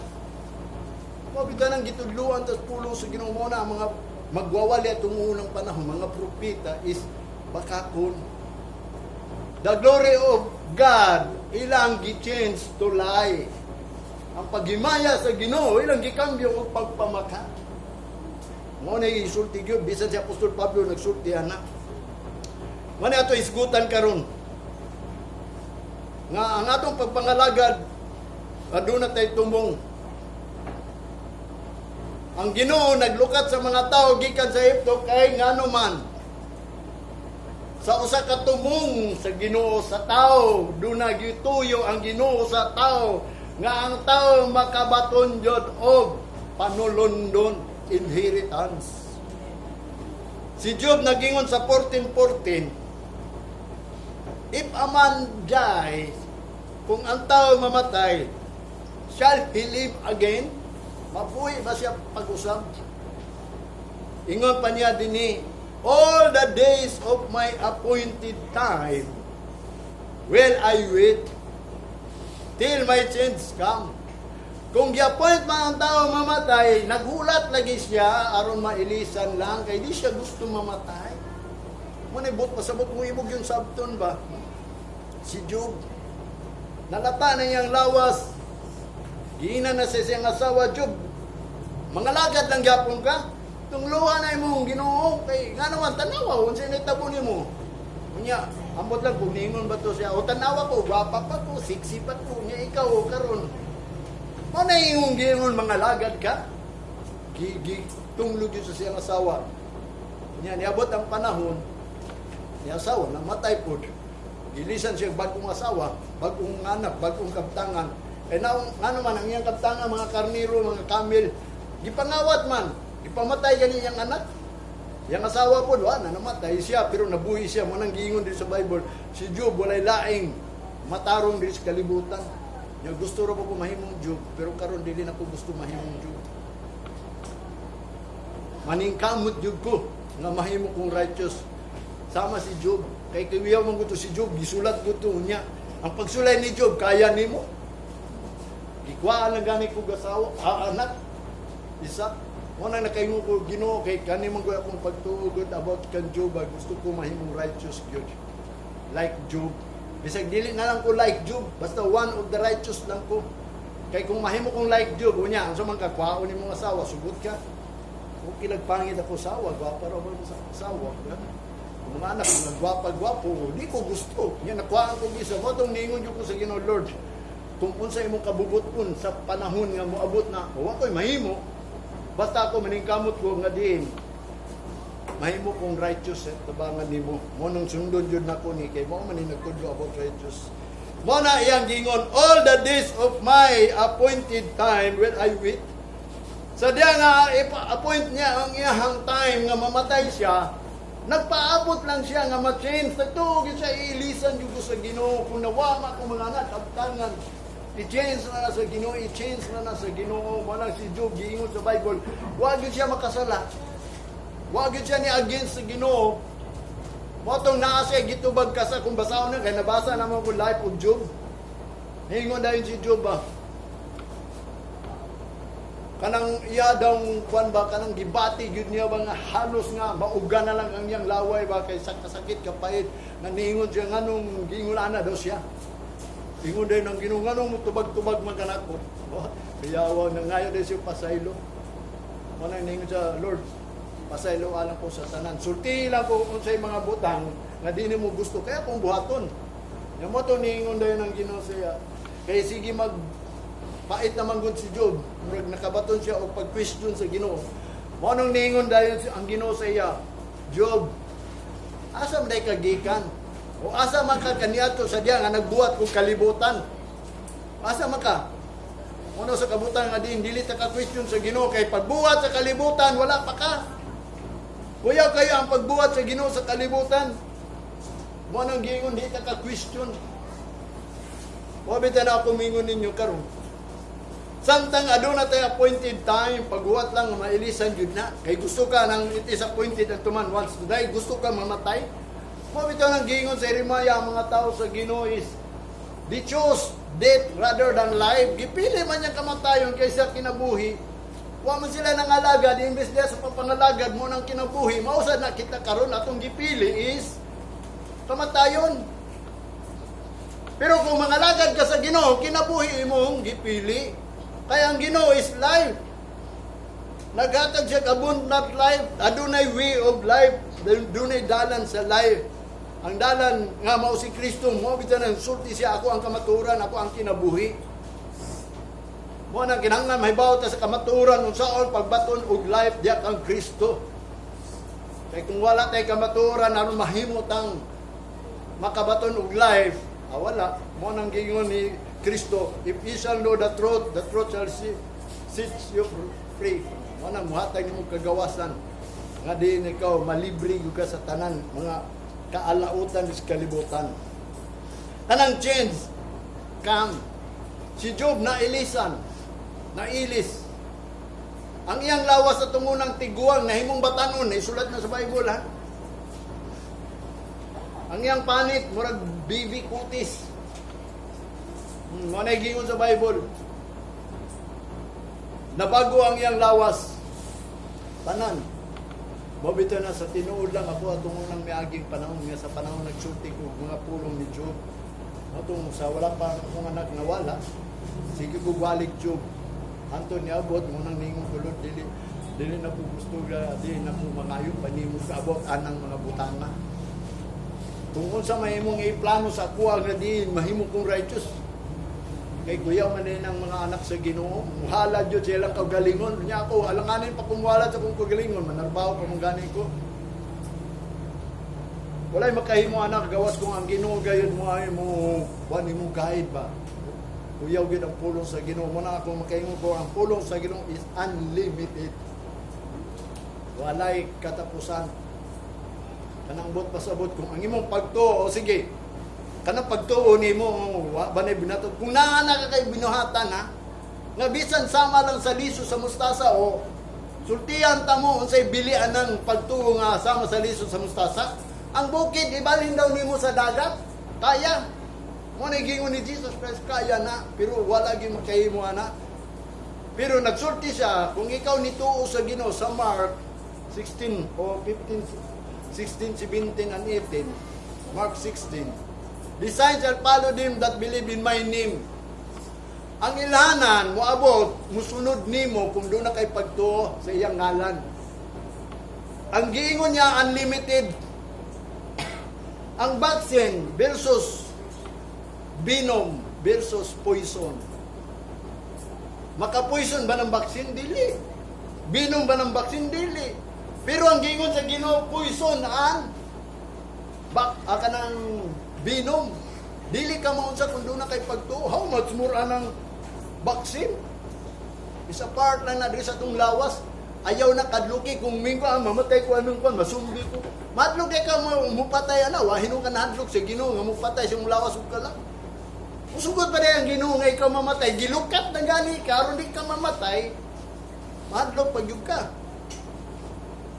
mao bitaw nang gitudluan tas pulong sa Ginoo mo na ang mga magwawali atong unang panahon, mga propeta is bakakon. The glory of God ilang gi-change to lie. Ang paghimaya sa Ginoo ilang gikambyo og pagpamaka. Mo na isulti gyud bisan si Apostol Pablo nagsulti ana. Mo na ato isgutan karon nga ang atong pagpangalagad aduna tay tumong. Ang Ginoo naglukat sa mga tao gikan sa Ehipto kay ngano man sa usa ka tumong sa Ginoo sa tao, duna gituyo ang Ginoo sa tao nga ang tao makabaton jud og panulundon, inheritance. Si Job nagingon sa 14:14, "If a man die," kung ang tao mamatay, "shall he live again?" Mabuhi ba siya pag-usab? Ingon pa niya dinhi, "All the days of my appointed time will I wait till my change come." Kung gi-appoint man ang tao mamatay, naghulat lagi siya aron mailisan lang kay di siya gusto mamatay. Mo na buot pasabot mo imog yung sabton ba? Si Job, nalata na iyang lawas. Giina na sa siyang asawa, "Job, mangalagad lang gyapon ka. Tungluha na imong Ginoo kay nga naman tanawa unsa ni tabo nimo." Unya, ambot lang kung ningon ba to siya. "O tanawa ko, gwapa pa ko, sexy pa ko, nya ikaw o karon. Mo na imong gingon mangalagad ka." Gi, gi tunglog yun sa siyang asawa. Nya niabot ang panahon, ni asawa namatay pod. Gilisan siya bagong asawa, bagong anak, bagong kabtangan. Eh na, ngano man ang iyang kabtangan, mga karniro, mga camel, gipangawat man, gipamatay gani iyang anak. Yang asawa po, wa na namatay siya, pero nabuhi siya. Mo nang giingon din sa Bible, si Job walay laing matarong din sa kalibutan. Nya gusto ra ko mahimong Job, pero karon dili na ko gusto mahimong Job. Maningkamot jud ko nga mahimo kong righteous. Sama si Job. Kay kiwiyaw man ko to si Job, gisulat ko to niya. Ang pagsulay ni Job, kaya nimo. Gikuhaan lang gani ko asawa, ah, anak. Isa. Mo na nakaingon ko Ginoo kay kani man ko akong pagtuo about kan Job, ah, gusto ko mahimong righteous gyud. Like Job. Bisag dili na lang ko like Job, basta one of the righteous lang ko. Kay kung mahimo kong like Job, unya, ang man ka kwaon nimong asawa, sugot ka. Okay lang pangit ako asawa, gwapa ra ba sa asawa. Kung mga anak, mga gwapa-gwapo, di ko gusto. Yan, nakuhaan ko gisa. Mo itong ningon ko sa Ginoo, "Lord, kung unsa imong kabubuton sa panahon nga moabot na, wa ko'y mahimo. Basta ako maningkamot ko nga diin mahimo kong righteous at tabangan nimo." Mo nang sundon jud nako ni kay mo man ni nagtudlo about righteous. Mo na iyang gingon, "All the days of my appointed time will I wait." Sa diya nga ipa-appoint niya ang iyahang time nga mamatay siya, nagpaabot lang siya nga ma-change. Nagtuo gyud siya, iilisan jud ko sa Ginoo kung nawama ko mga anak, kabtangan. I-change na na sa Ginoo, i-change na na sa Ginoo. Mo lang si Job giingon sa Bible, wa gyud siya makasala. Wa gyud siya ni against sa Ginoo. Mo tong naa siya gitubag ka sa kung basahon na kay nabasa naman ko life of Job. Ningon dayon si Job ba. Kanang iya daw kwan ba, kanang gibati gyud niya ba nga halos nga mauga na lang ang iyang laway ba kay sa kasakit, kapait nga niingon siya nganong giingon ana daw siya. Ingon din ang Ginoo, "Nganong mutubag-tubag man kanako?" Oh, kuyawa na ngayon din siya pasaylo. Mao nang niingon siya, "Lord, pasaylo alang ko sa tanan. Sulti lang ko unsay mga butang nga di nimo gusto kaya kung buhaton." Nya mao to niingon dayon ang Ginoo siya. Kay sige mag pait naman gud si Job, murag nakabaton siya og pag-question sa Ginoo. Mao nang niingon dayon ang Ginoo sa iya, "Job, asa man day ka gikan? O asa man ka kaniadto sa diya nga nagbuhat og kalibutan? Asa man ka?" Uno sa kabutan nga din dili ta ka question sa Ginoo kay pagbuhat sa kalibutan wala pa ka. Kuyaw kayo ang pagbuhat sa Ginoo sa kalibutan. Mao nang giingon di ta ka question. Wa bitaw na ako mingon ninyo karon. Samtang aduna tay appointed time, paghuwat lang mailisan jud na. Kay gusto ka nang it is appointed unto man once to die, gusto ka mamatay. Mao bitaw nang giingon sa Jeremiah ang mga tao sa Ginoo is they chose death rather than life. Gipili man niyang kamatayon kaysa kinabuhi. Wa man sila nangalagad, imbes diya sa papangalagad mo ng kinabuhi, mausad na kita karon, atong gipili is kamatayon. Pero kung mangalagad ka sa Ginoo, kinabuhi imong gipili. Kaya ang Ginoo is life. Naghatag siya abundant life. Adunay way of life. Adunay dalan sa life. Ang dalan nga mao si Kristo, mao bitaw nang sulti siya, "Ako ang kamatuoran, ako ang kinabuhi." Mao nang kinahanglan mahibaw ta sa kamatuoran unsaon pagbaton og life diya kang Kristo. Kay kung wala tay kamatuoran aron mahimo tang makabaton og life, ah, wala. Mao nang giingon ni Kristo, "If you shall know the truth shall set you free." Mao nang muhatag nimo kagawasan nga diin ikaw malibre gyud ka sa tanan mga kaalautan sa kalibutan. Kanang change come. Si Job nailisan, nailis. Ang iyang lawas sa tungunang tiguang nahimong batanon, isulat na sa Bible, ha. Ang iyang panit murag bibi kutis. Mao na giingon sa Bible. Nabago ang iyang lawas. Tanan. Mao bitaw na sa tinuod lang ako atong unang miaging panahon nga sa panahon nagsulti ko mga pulong ni Job. Atong sa wala pa akong anak nawala. Sige ko balik Job. Anton niabot mo nang ningon ko, "Lord, dili dili na ko gusto ga di na ko mangayo pa nimo kaabot anang mga butanga. Kung unsa mahimong iplano sa akuha nga di mahimo kong righteous." Kay kuyaw man din ang mga anak sa Ginoo, muhalad yun silang kaugalingon. Nya ako, alanganin pa kung muhalad sa akong kaugalingon, manarbaho pa mong gani ko. Walay makahimo anak gawas kung ang Ginoo gayud mo ay mo kuan mo guide ba. Kuyaw gyud ang pulong sa Ginoo mo na ako makahimo ko, ang pulong sa Ginoo is unlimited. Walay katapusan. Kanang buot pasabot kung ang imong pagtuo, o sige. Kanang pagtuo nimo wa ba na binato? Kung naa na ka kay binuhatan, ha, nga bisan sama lang sa liso sa mustasa, o sultian ta mo unsay bilian ng pagtuo nga sama sa liso sa mustasa. Ang bukid ibalhin daw nimo sa dagat. Kaya. Mao na giingon ni Jesus Christ, kaya na, pero wala gyud makahimo ana. Pero nagsulti siya, kung ikaw nituo sa Ginoo sa Mark 16 o 15, 16, 17 and 18, Mark 16, "The signs shall follow them that believe in my name." Ang ilhanan, moabot, musunod nimo kung duna kay pagtuo sa iyang ngalan. Ang giingon niya, unlimited. Ang vaccine versus venom versus poison. Makapoison ba ng vaccine? Dili. Venom ba ng vaccine? Dili. Pero ang giingon sa Ginoo, poison ang bak kanang venom. Dili ka maunsa kung duna kay pagtuo. How much more anang vaccine? Isa part lang na diri sa atong lawas. Ayaw na kadluki kung mingko ah, mamatay ko anong kwan, masumbi ko. Madlok kay ka mo mupatay ana, wa hinuon ka nahadlok sa Ginoo nga mupatay sa imong lawas ug kala. Musugot pa rin ang Ginoo nga ikaw mamatay, gilukat na gani ka aron di ka mamatay. Mahadlok pag yun ka.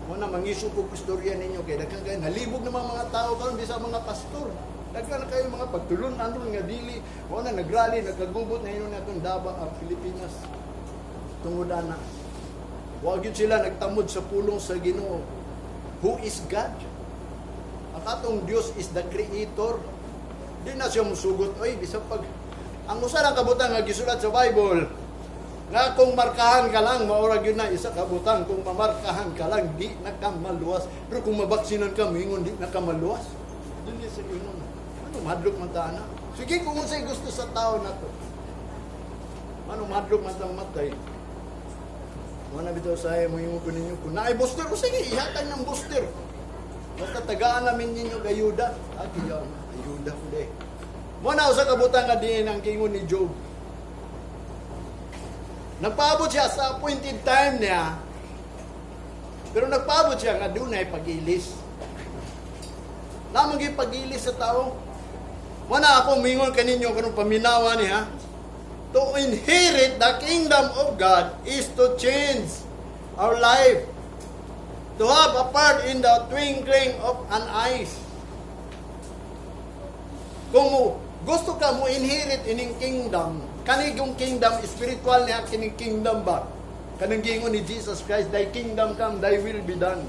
Mo na mangisog ko istorya ninyo kay daghan kayo nalibog naman mga tao karon bisa mga pastor. Daghan na kayo mga pagtulon-an nga dili mo na nagrally, nagkagubot na ingon atong daba ang Pilipinas. Tungod ana. Wa gyud sila nagtamod sa pulong sa Ginoo. Who is God? Ang atong Dios is the creator. Di na siya musugot. Oy, bisan pag ang usa lang kabutang nga gisulat sa Bible, nga kung markahan ka lang, maura gyud na isa ka butang. Kung mamarkahan ka lang, di na ka maluwas. Pero kung mabaksinan ka, mingon di na ka maluwas. Dili sa ingon. Ano, mahadlok man ta ana? Sige, kung unsay gusto sa tao na to. Ano, mahadlok man tang matay. Wala bitaw sa mo ingon ko ninyo. Kung naay booster, o sige, ihatag ng booster. Basta tagaan namin ninyo ayuda. Ah, kaya, ayuda ko de. Mo na usa ka butang nga diin ang kingon ni Job. Nagpaabot siya sa appointed time niya. Pero nagpaabot siya nga dunay pag-ilis. Lamang yung pag-ilis sa tao. Wala ako mingon kaninyo kanong paminawa niya. To inherit the kingdom of God is to change our life. To have a part in the twinkling of an eyes. Kung mo, gusto ka mo inherit ining kingdom, kanigong kingdom, spiritual niya kining kingdom ba? Kanang giingon ni Jesus Christ, "Thy kingdom come, thy will be done."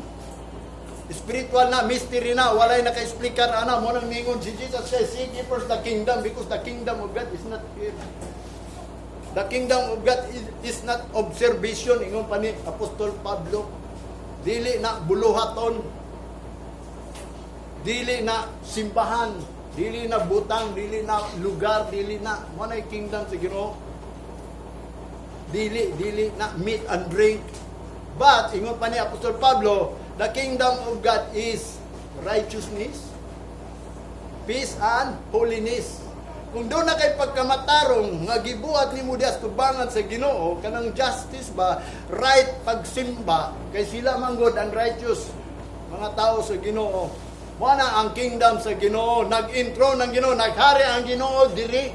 Spiritual na, mystery na, walay naka-explicar ana. Mo nang ningon si Jesus says, "Seek ye first the kingdom because the kingdom of God is not here." The kingdom of God is not observation, ingon pa ni Apostol Pablo. Dili na buluhaton. Dili na simbahan, dili na butang, dili na lugar, dili na mo na kingdom sa Ginoo. Dili na meat and drink. But ingon pa ni Apostol Pablo, the kingdom of God is righteousness, peace and holiness. Kung doon na kay pagkamatarong nga gibuhat nimo diha sa tubangan sa Ginoo, kanang justice ba, right pagsimba kay sila manggod ang righteous mga tao sa Ginoo. Mo na ang kingdom sa Ginoo, nag-intro ng Ginoo, naghari ang Ginoo diri.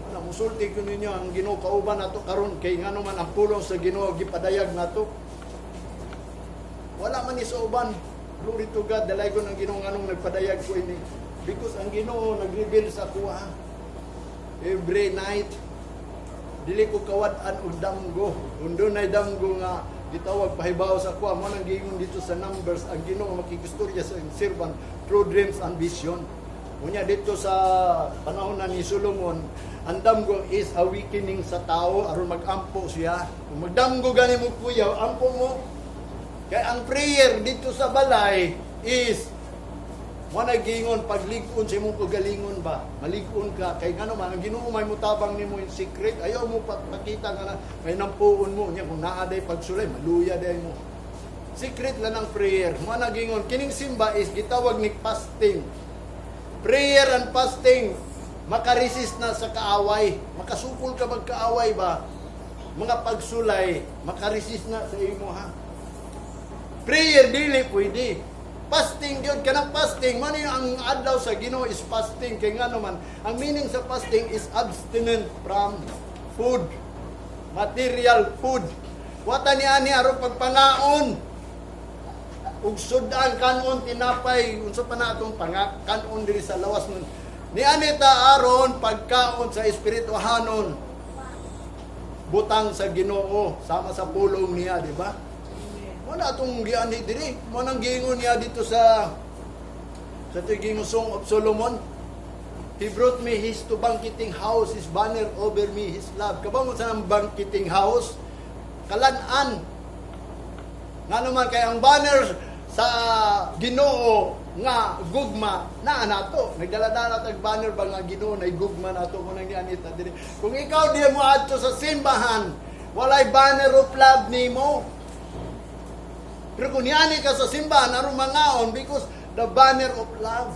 Wala musulti ko ninyo ang Ginoo kauban nato karon kay ngano man ang pulong sa Ginoo gipadayag nato. Wala man ni sa uban. Glory to God, dalay ko ng Ginoo nganong nagpadayag ko ini. Because ang Ginoo nag-reveal sa kuha. Every night dili ko kawad-an og damgo. Kung dunay damgo nga gitawag pahibaw sa kuha mo nang giingon dito sa Numbers, ang Ginoo makikistorya sa iyang servant through dreams and vision. Unya dito sa panahon na ni Solomon, ang damgo is awakening sa tao aron mag-ampo siya. Kung magdamgo gani mo kuya, ampo mo. Kay ang prayer dito sa balay is mo na giingon paglig-on sa imong kagalingon ba, malig-on ka kay ngano man ang Ginoo may mutabang nimo in secret. Ayaw mo pakita nga na may nampuon mo niya. Kung naa day pagsulay, maluya day mo. Secret lang ang prayer. Mo na giingon kining simba is gitawag ni fasting, prayer and fasting. Makaresist na sa kaaway, makasukol ka magkaaway ba, mga pagsulay, makaresist na sa imo ha. Prayer dili pwede. Fasting gyud, kanang fasting man yung ang adlaw sa Ginoo is fasting kay ngano man ang meaning sa fasting is abstinent from food. Material food. Wata ni ani aron pagpangaon. Ug sudan kanon tinapay unsa pa na atong pangakanon diri sa lawas nun. Ni ani ta aron pagkaon sa espirituhanon. Butang sa Ginoo sama sa pulong niya, di ba? Wala atong giani diri. Mo nang giingon niya dito sa tiging Song of Solomon. "He brought me his to banqueting house, his banner over me, his love." Kabalo sa nang banqueting house, kalan-an. Nga naman kay ang banner sa Ginoo nga gugma naa nato. Nagdala-dala tag banner ba nga Ginoo na gugma nato mo nang gianita diri. Kung ikaw di mo adto sa simbahan, walay banner of love nimo. Pero kung niani ka sa simbahan aron mangaon because the banner of love.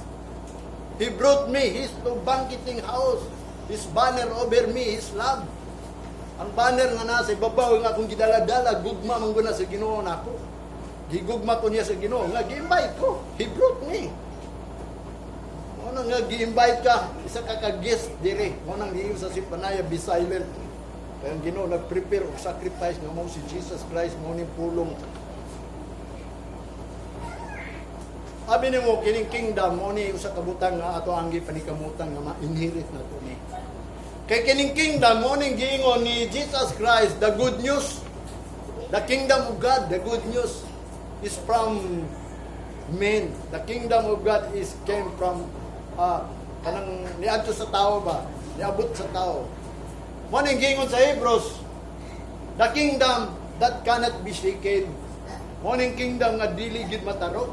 "He brought me his to banqueting house. His banner over me, his love." Ang banner nga nasa ibabaw nga akong gidala-dala, gugma man guna sa Ginoo nako. Gigugma ko niya sa Ginoo nga gi-invite ko. He brought me. Mo nga gi-invite ka, isa ka ka guest dire. Mo nang giingon sa Zephaniah, "Be silent." Kaya ang Ginoo nag-prepare og sacrifice nga mao si Jesus Christ, mo ni pulong. Abi nimo kining kingdom mo ni usa ka butang nga ato ang gipanikamutan nga ma-inherit na to ni. Kay kining kingdom mo ning giingon ni Jesus Christ, the good news. The kingdom of God, the good news is from men. The kingdom of God is came from kanang niadto sa tao ba? Niabot sa tao. Mo ning giingon sa Hebrews, the kingdom that cannot be shaken. Mo ning kingdom nga dili gid matarok.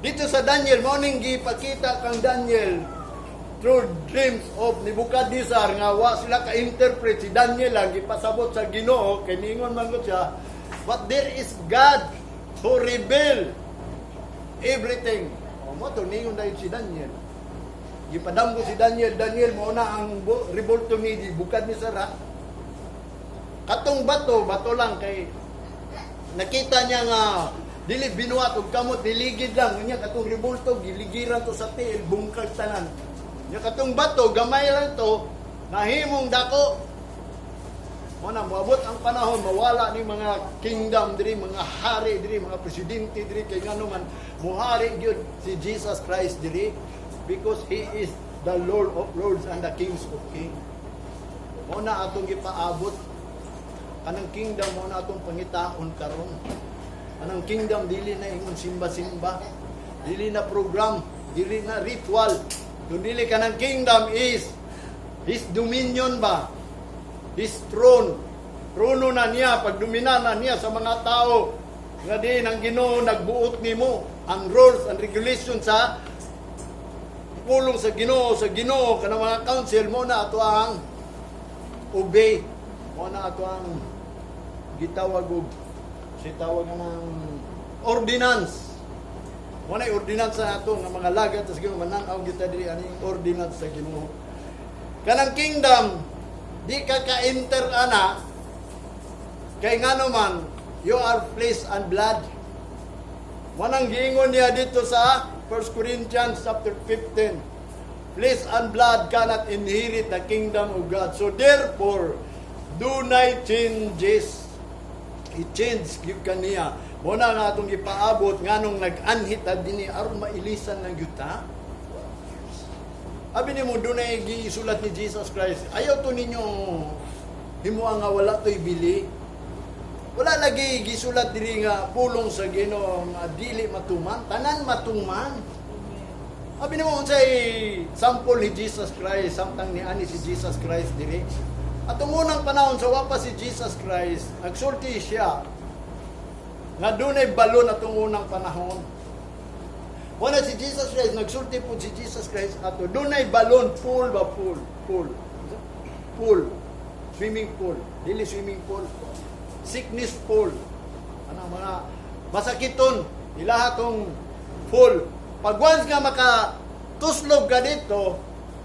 Dito sa Daniel, mo ning gipakita kang Daniel through dreams of Nebuchadnezzar nga wa sila ka-interpret. Si Daniel lang gipasabot sa Ginoo kay ningon man gud siya, but there is God who reveal everything. O mo to ningon dahil si Daniel, gipadamgo si Daniel. Daniel, mo na ang rebulto ni Nebuchadnezzar, ha? Katong bato, bato lang, kay nakita niya nga dili binuhat og kamot, niligid lang. Unya katong rebulto giligiran to sa tiil, bungkag tanan. Nya katong bato, gamay lang to, nahimong dako. Mo na moabot ang panahon mawala ni mga kingdom diri, mga hari diri, mga presidente diri, kay ngano man muhari gyud si Jesus Christ diri because he is the Lord of Lords and the Kings of Kings. Mo na atong gipaabot kanang kingdom, mo na atong pangitaon karon. Anang kingdom dili na ingon simba-simba, dili na program, dili na ritual. Kung dili kanang kingdom is his dominion ba? His throne. Trono na niya, pagdomina na niya sa mga tao. Nga din ang Ginoo nagbuot nimo ang rules and regulations sa pulong sa Ginoo kanang mga council mo na ato ang obey, mo na ato ang gitawag og si tawag nga ng ordinance. Mo na ordinance na ato nga mga lagad sa Ginoo, manan-aw kita diri ani ordinance sa Ginoo. Kanang kingdom di ka ka-enter ana kay ngano man you are flesh and blood. Manang giingon niya dito sa 1 Corinthians chapter 15. Flesh and blood cannot inherit the kingdom of God. So therefore, do not changes. I-change gyud kaniya. Mo na nga atong gipaabot nganong nag-anhit ta dinhi aron mailisan ng yuta. Abi nimo dunay gisulat ni Jesus Christ. Ayaw to ninyo himoa nga wala to'y bili. Wala lagi gisulat diri nga pulong sa Ginoo nga dili matuman, tanan matuman. Abi nimo unsay sample ni Jesus Christ samtang niani si Jesus Christ diri. Atong unang panahon sa wa pa si Jesus Christ, nagsulti siya nga dunay balon atong unang panahon. Wala si Jesus Christ, nagsulti po si Jesus Christ ato dunay balon, pool ba, pool, pool. Pool. Swimming pool. Dili swimming pool. Sickness pool. Ano mga masakiton, ilaha tong pool. Pag once nga maka tuslob ka dito,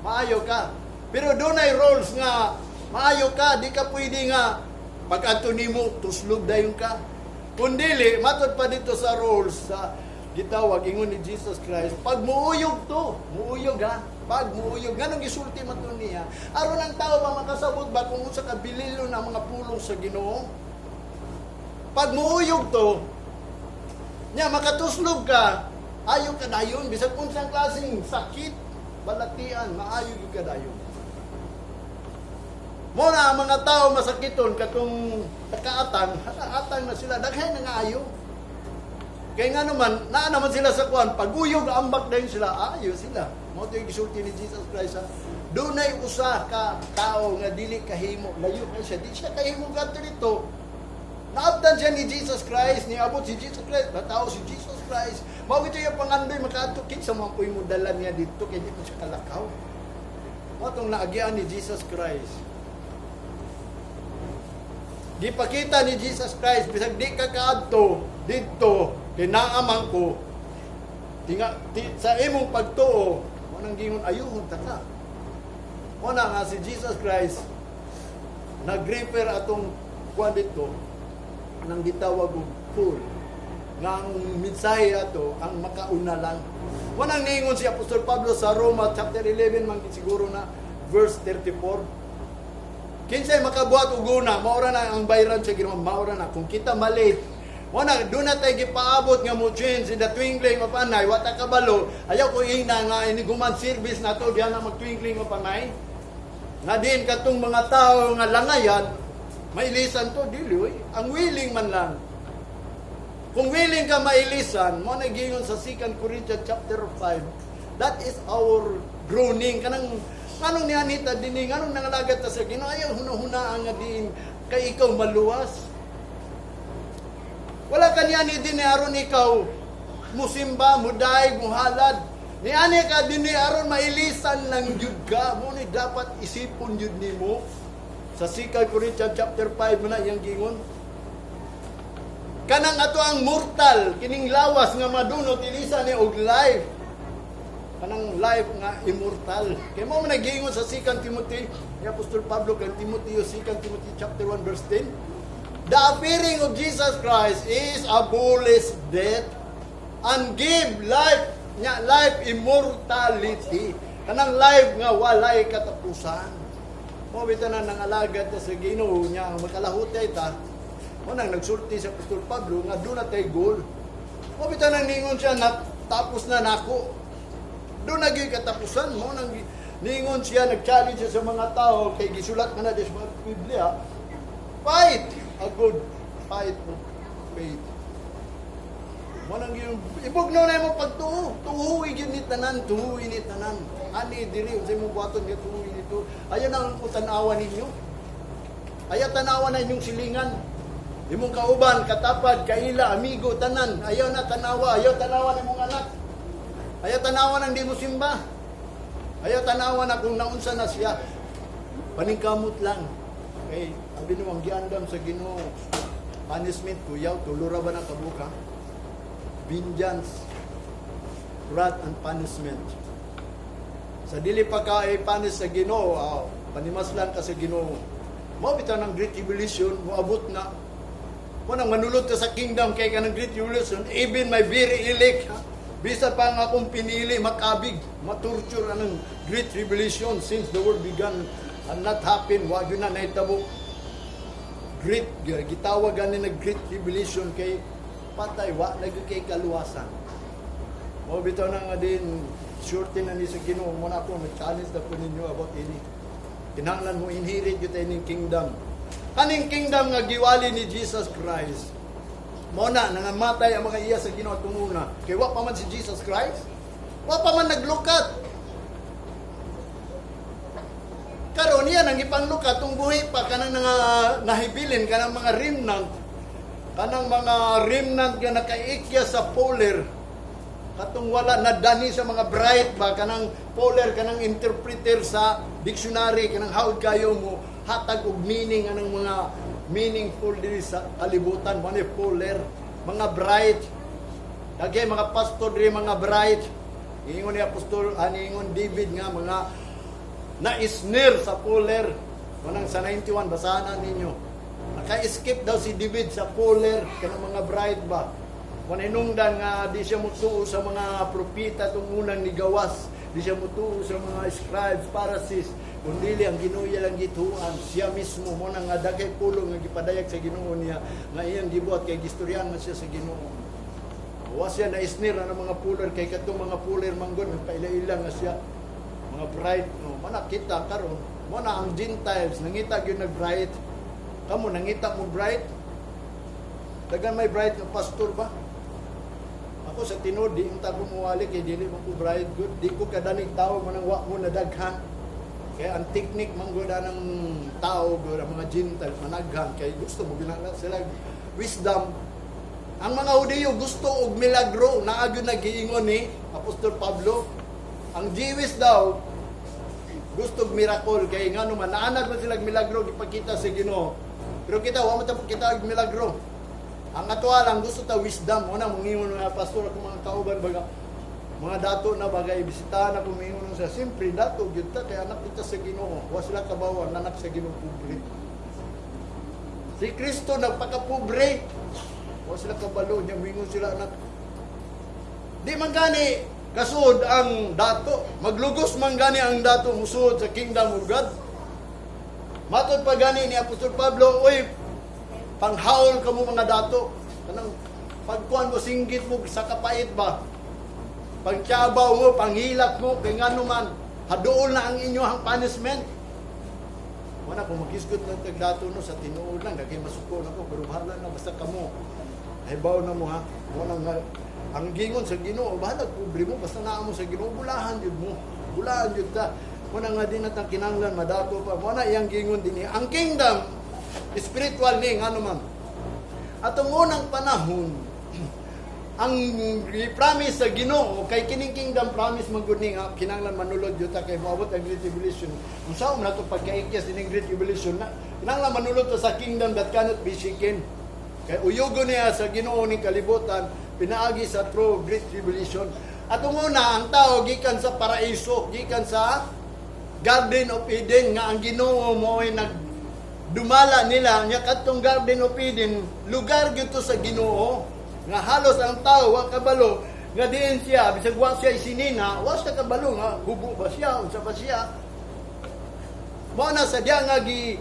maayo ka. Pero dunay rules nga maayo ka, di ka pwede nga pag adto nimo tuslob dayon ka. Kung dili, matod pa dito sa rules sa gitawag ingon ni Jesus Christ, pag muuyog to, muuyog ha, pag muuyog, nganong gisulti man to niya? Aron ang tao ba makasabot ba kung unsa ka bililon ang mga pulong sa Ginoo. Pag muuyog to, nya makatuslob ka, ayo ka dayon, bisag unsang klaseng sakit, balatian, maayo gyud ka dayon. Mo na ang mga tao masakiton katong nakaatang, atang na sila, daghay na nga ayo. Kaya nga naman, naa naman sila sa kuan, paguyog ambak dayon sila, ayo sila. Mo to yung gisulti ni Jesus Christ ha. Dunay usa ka tao nga dili kahimo, layo na siya, di siya kahimo gadto dito. Naabtan siya ni Jesus Christ, niabot si Jesus Christ, natao si Jesus Christ. Mao gito yung pangandoy makaadto, kinsa man po'y mo dala niya dito kay di man siya kalakaw. Mao tong naagian ni Jesus Christ. Gipakita ni Jesus Christ bisag di ka kaadto didto kay naaman ko tinga ti, sa imong pagtuo. Mo nang gingon ayuhon ta ka. Mo na nga si Jesus Christ nag-refer atong kuan dito nang gitawag og pool nga ang mensahe ato ang makauna lang. Mo nang niingon si Apostol Pablo sa Roma chapter 11 man siguro na verse 34. Kinsay makabuhat og una, maura na ang bayran sa Ginoo, maura na kung kita malate. Wala doon na tayo gipaabot nga mo change in the twinkling of an eye, wata kabalo. Ayaw ko ingna nga ini guman service na to diyan na mag twinkling of an eye. Nga din katong mga tao nga langayan, mailisan to, dili oy. Ang willing man lang. Kung willing ka mailisan, mo na giingon sa 2 Corinthians chapter 5, that is our groaning. Kanang nganong nianhi ta dini, nganong nangalagad ta sa Ginoo, ayaw hunahunaan nga diin kay ikaw maluwas. Wala ka niani dini aron ikaw musimba, muday, muhalad. Niani ka dini aron mailisan lang jud ka. Mo ni dapat isipon jud nimo. Sa 2 Corinthians chapter 5 mo na iyang gingon. Kanang ato ang mortal, kining lawas nga madunot ilisan ni og life. Kanang life nga immortal. Kay mo man nagingon sa 2 Timothy, ni Apostol Pablo kay Timoteo, 2 Timothy chapter 1 verse 10. The appearing of Jesus Christ is abolish death and give life nya life immortality. Kanang life nga walay katapusan. Mo bitaw na nangalagad ta sa Ginoo nya ang makalahutay ta. Mo nang nagsulti sa Apostol Pablo nga duna tay goal. Mo bitaw nang ningon siya na tapos na nako. Duna gyud katapusan. Mo nang ningon siya, nag-challenge siya sa mga tao kay gisulat man na di sa mga Biblia. Fight a good fight of faith. Mo nang yung ibugnaw na imong pagtuo. Tuohi gyud ni tanan, tuohi ni tanan. Ani diri unsay imong buhaton nga tuohi nito. Ayaw na ang tan-awa ninyo. Ayaw tanawa na inyong silingan. Imong kauban, katapad, kaila, amigo, tanan. Ayaw na tanawa, ayaw tanawa na imong anak. Ayaw tanawa nang di mo simba. Ayaw tanawa na kung naunsa na siya. Paningkamot lang. Okay, abi no ang giandam sa Ginoo. Punishment kuyaw, tulo ra ba na kabuok? Vengeance, wrath and punishment. Sa dili pa ka i-punish sa Ginoo, panimaslan ka sa Ginoo. Mao bitaw ng Great Tribulation, moabot na. Mo nang manulod ka sa kingdom kay ka ng Great Tribulation, even my very elect, ha? Bisa pa nga akong pinili, makabig, matorture anang Great Tribulation since the world began and not happen, wa gyud na nahitabo. Great, gitawag gani na Great Tribulation kay patay, wa na gyud kay kaluwasan. Mao bitaw na nga din, surety na ni sa Ginoo mo na ako, nag-challenge na po ninyo about ini. Kinahanglan mo inherit gyud ining kingdom. Kaning kingdom nga giwali ni Jesus Christ. Mo na nangamatay ang mga iya sa Ginoo tunguna. Kay wa pa man si Jesus Christ. Wa pa man naglukat. Karon niya nang ipanglukat tung buhi pa kanang nga nahibilin kanang mga remnant, kanang mga remnant nga nakaikya sa polar, katong wala na dani sa mga bright ba, kanang polar, kanang interpreter sa dictionary, kanang hawd kayo mo hatag og meaning anang mga meaningful diri sa kalibutan mo ni polar, mga bright. Daghay mga pastor diri mga bright. Ingon ni Apostol ani, ingon David nga mga na-snare sa polar. Manang sa 91, basahan na ninyo. Naka-escape daw si David sa polar, kanang mga bright ba. Maninungdan nga di siya mutuo sa mga propita itong unang nigawas. Di siya mutuo sa mga scribes, Pharisees. Kundi ang Ginoo iya lang gituan. Siya mismo mo nang nga daghay pulong nga gipadayag sa Ginoo niya nga iyang gibuhat kay gistoryan man siya sa Ginoo. Wa siya na snare na ng mga puller kay katong mga puller manggod nagpaila-ila nga siya mga bright, no. Mana kita karon, mo na ang Gentiles nangita gyud nag bright. Kamo nangita mo bright? Dagan may bright nga pastor ba? Ako sa tinuod, di unta ko muwali kay dili man ko bright good. Di ko kadanig tao manang wa mo nadaghan. Kaya ang technique man gud ng tao gud, ang mga Gentiles managhan kay gusto mo ginala sila wisdom. Ang mga Hudiyo gusto og milagro, naa gyud nagiingon ni Apostol Pablo. Ang Jewish daw gusto og miracle kay ngano man naanad man sila og milagro gipakita sa Ginoo. Pero kita wa man ta kita og milagro. Ang ato lang gusto ta wisdom. Mo na mangingon mga pastor ako, mga kauban baga, mga dato na bagay bisitahan ako, mingon sa simpre dato gyud ta kay anak kita sa Ginoo. Wa sila kabaw ang anak sa Ginoo pobre. Si Kristo nagpakapobre. Wa sila kabalo nya mingon sila anak. Di man gani kasuod ang dato. Maglugos man gani ang dato musuod sa kingdom of God. Matod pa gani ni Apostol Pablo, "Oy, panghaol kamo mga dato." Kanang pagkuan mo, singgit mo sa kapait ba? Pagtyabaw mo, panghilak mo, kay ngano man, haduol na ang inyong punishment. Wala kung maghisgot lang tag dato, no, sa tinuod lang kay masuko na ko, pero bahala na, basta kamo. Hibaw na mo, ha. Mo nang nga ang gingon sa Ginoo, bahala pobre mo, basta naa mo sa Ginoo, bulahan jud mo. Bulahan jud ta. Mo na nga di na ta kinahanglan madato pa. Mo na iyang gingon dinhi. Ang kingdom spiritual ni, ngano man. Atong unang panahon, ang promise sa Ginoo kay kining kingdom promise man gud ni nga kinahanglan manulod jud ta kay moabot ang Great Tribulation. Unsa man nato pagkaikyas ining Great Tribulation na kinahanglan manulod ta sa kingdom that cannot be shaken. Kay uyugo niya sa Ginoo ning kalibutan pinaagi sa true Great Tribulation. Atong una, ang tao gikan sa paraiso, gikan sa Garden of Eden nga ang Ginoo mo ay nag dumala nila nya. Kadtong Garden of Eden, lugar gyud to sa Ginoo nga halos ang tao wa kabalo nga diin siya. Bisag wa siya isinina, wa siya kabalo nga hubo ba siya, unsa ba siya. Mao na sa diya nga gi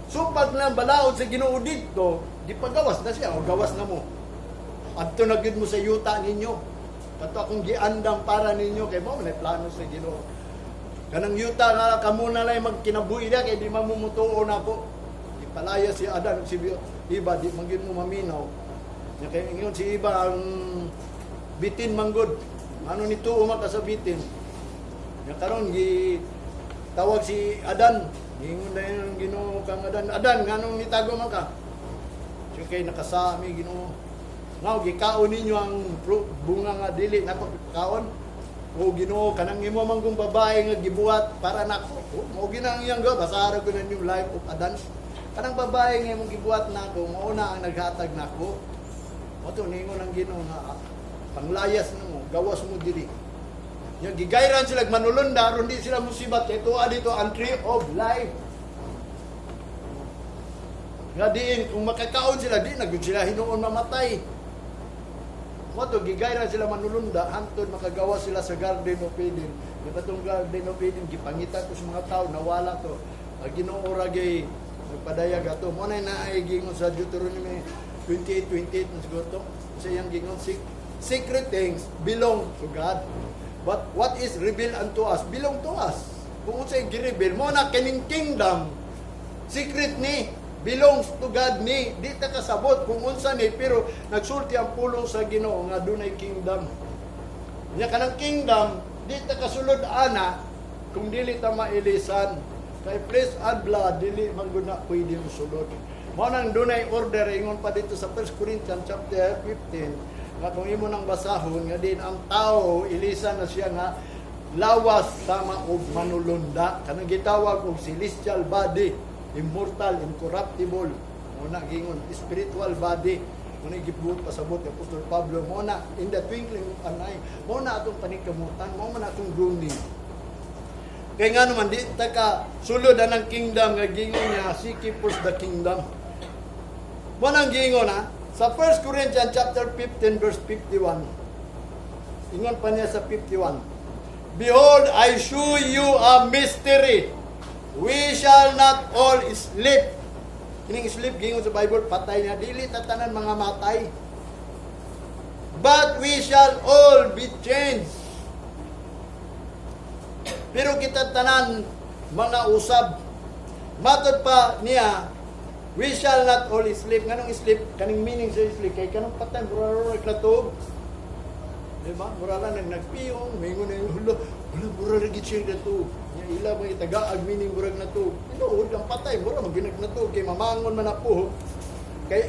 supag ng balaod sa Ginoo didto, gipagawas na siya o gawas na mo. Adto na gyud mo sa yuta ninyo. Kato akong giandam para ninyo kay mao man ay plano sa Ginoo. Kanang yuta nga kamo na lang magkinabuhi diya kay di mamumutuo na ako. Ipalaya si Adan ug si Iba, di man gyud mo maminaw. Nya kay ingon si Iba ang bitin manggod. Ano ni tuo man ka sa bitin. Nya karon gi tawag si Adan. Ingon dayon ang Ginoo kang Adan. "Adan, nganong nitago man ka?" Siya kay nakasami Ginoo. "Ngaw gikaon ninyo ang bunga nga dili nako kaon?" "O Ginoo, kanang imo man kong babae nga gibuhat para nako." Oh, mao ginang iyang ga basara ko na yung life of Adan. "Kanang babae nga imong gibuhat nako, mao na ang naghatag nako." Mao to ningon ang Ginoo nga, "Ah, panglayas na mo, gawas mo diri." Yung gigayran sila manulunda aron di sila musibat kay tuwa dito ang tree of life. Nga diin kung makakaon sila, di na gud sila hinuon mamatay. Mo to gigayran sila manulunda hantod makagawa sila sa Garden of Eden. Yung katong Garden of Eden gipangita ko sa mga tao, nawala to. Ang Ginoo ra gyud nagpadayag ato. Mo na naay gingon sa Deuteronomy 28:28 na siguro to. Sa iyang gingon, "Secret things belong to God. But what is revealed unto us belong to us." Kung unsay gi-reveal mo na kining kingdom, secret ni, belongs to God ni, di ta kasabot kung unsa ni, pero nagsulti ang pulong sa Ginoo nga dunay kingdom. Nya kanang kingdom, di ta kasulod ana kung dili ta mailisan. Kay flesh and blood dili man gud na pwede mosulod. Mao nang dunay order, ingon pa dito sa 1 Corinthians chapter 15 nga kung imo nang basahon nga din ang tao ilisan na siya nga lawas sama og manulunda, kanang gitawag og celestial body, immortal, incorruptible. Mo na gingon spiritual body. Mo na gibuot pasabot ni Apostol Pablo. Mo na in the twinkling of an eye, mo na atong paningkamutan, mo man atong groaning. Kay nga naman di ta ka sulod ang kingdom nga gingon niya, "Seek ye first the kingdom." Mo nang gingon ha sa 1 Corinthians chapter 15 verse 51. Ingon pa niya sa 51, "Behold, I show you a mystery. We shall not all sleep." Kining sleep, gingon sa Bible, patay niya. Dili tatanan mga matay. "But we shall all be changed." Pero kita tanan mga usab. Matod pa niya, "We shall not all sleep." Nganong sleep? Kaning meaning sa sleep kay kanang patay, mura ra natug. Di ba? Mura lang nang nagpiyong, mingon na yung hulo, wala, mura ra gid siya natug. Nya ila ba itagaag meaning murag natug. Tinuod ang patay, mura man ginag natug kay mamangon man na po.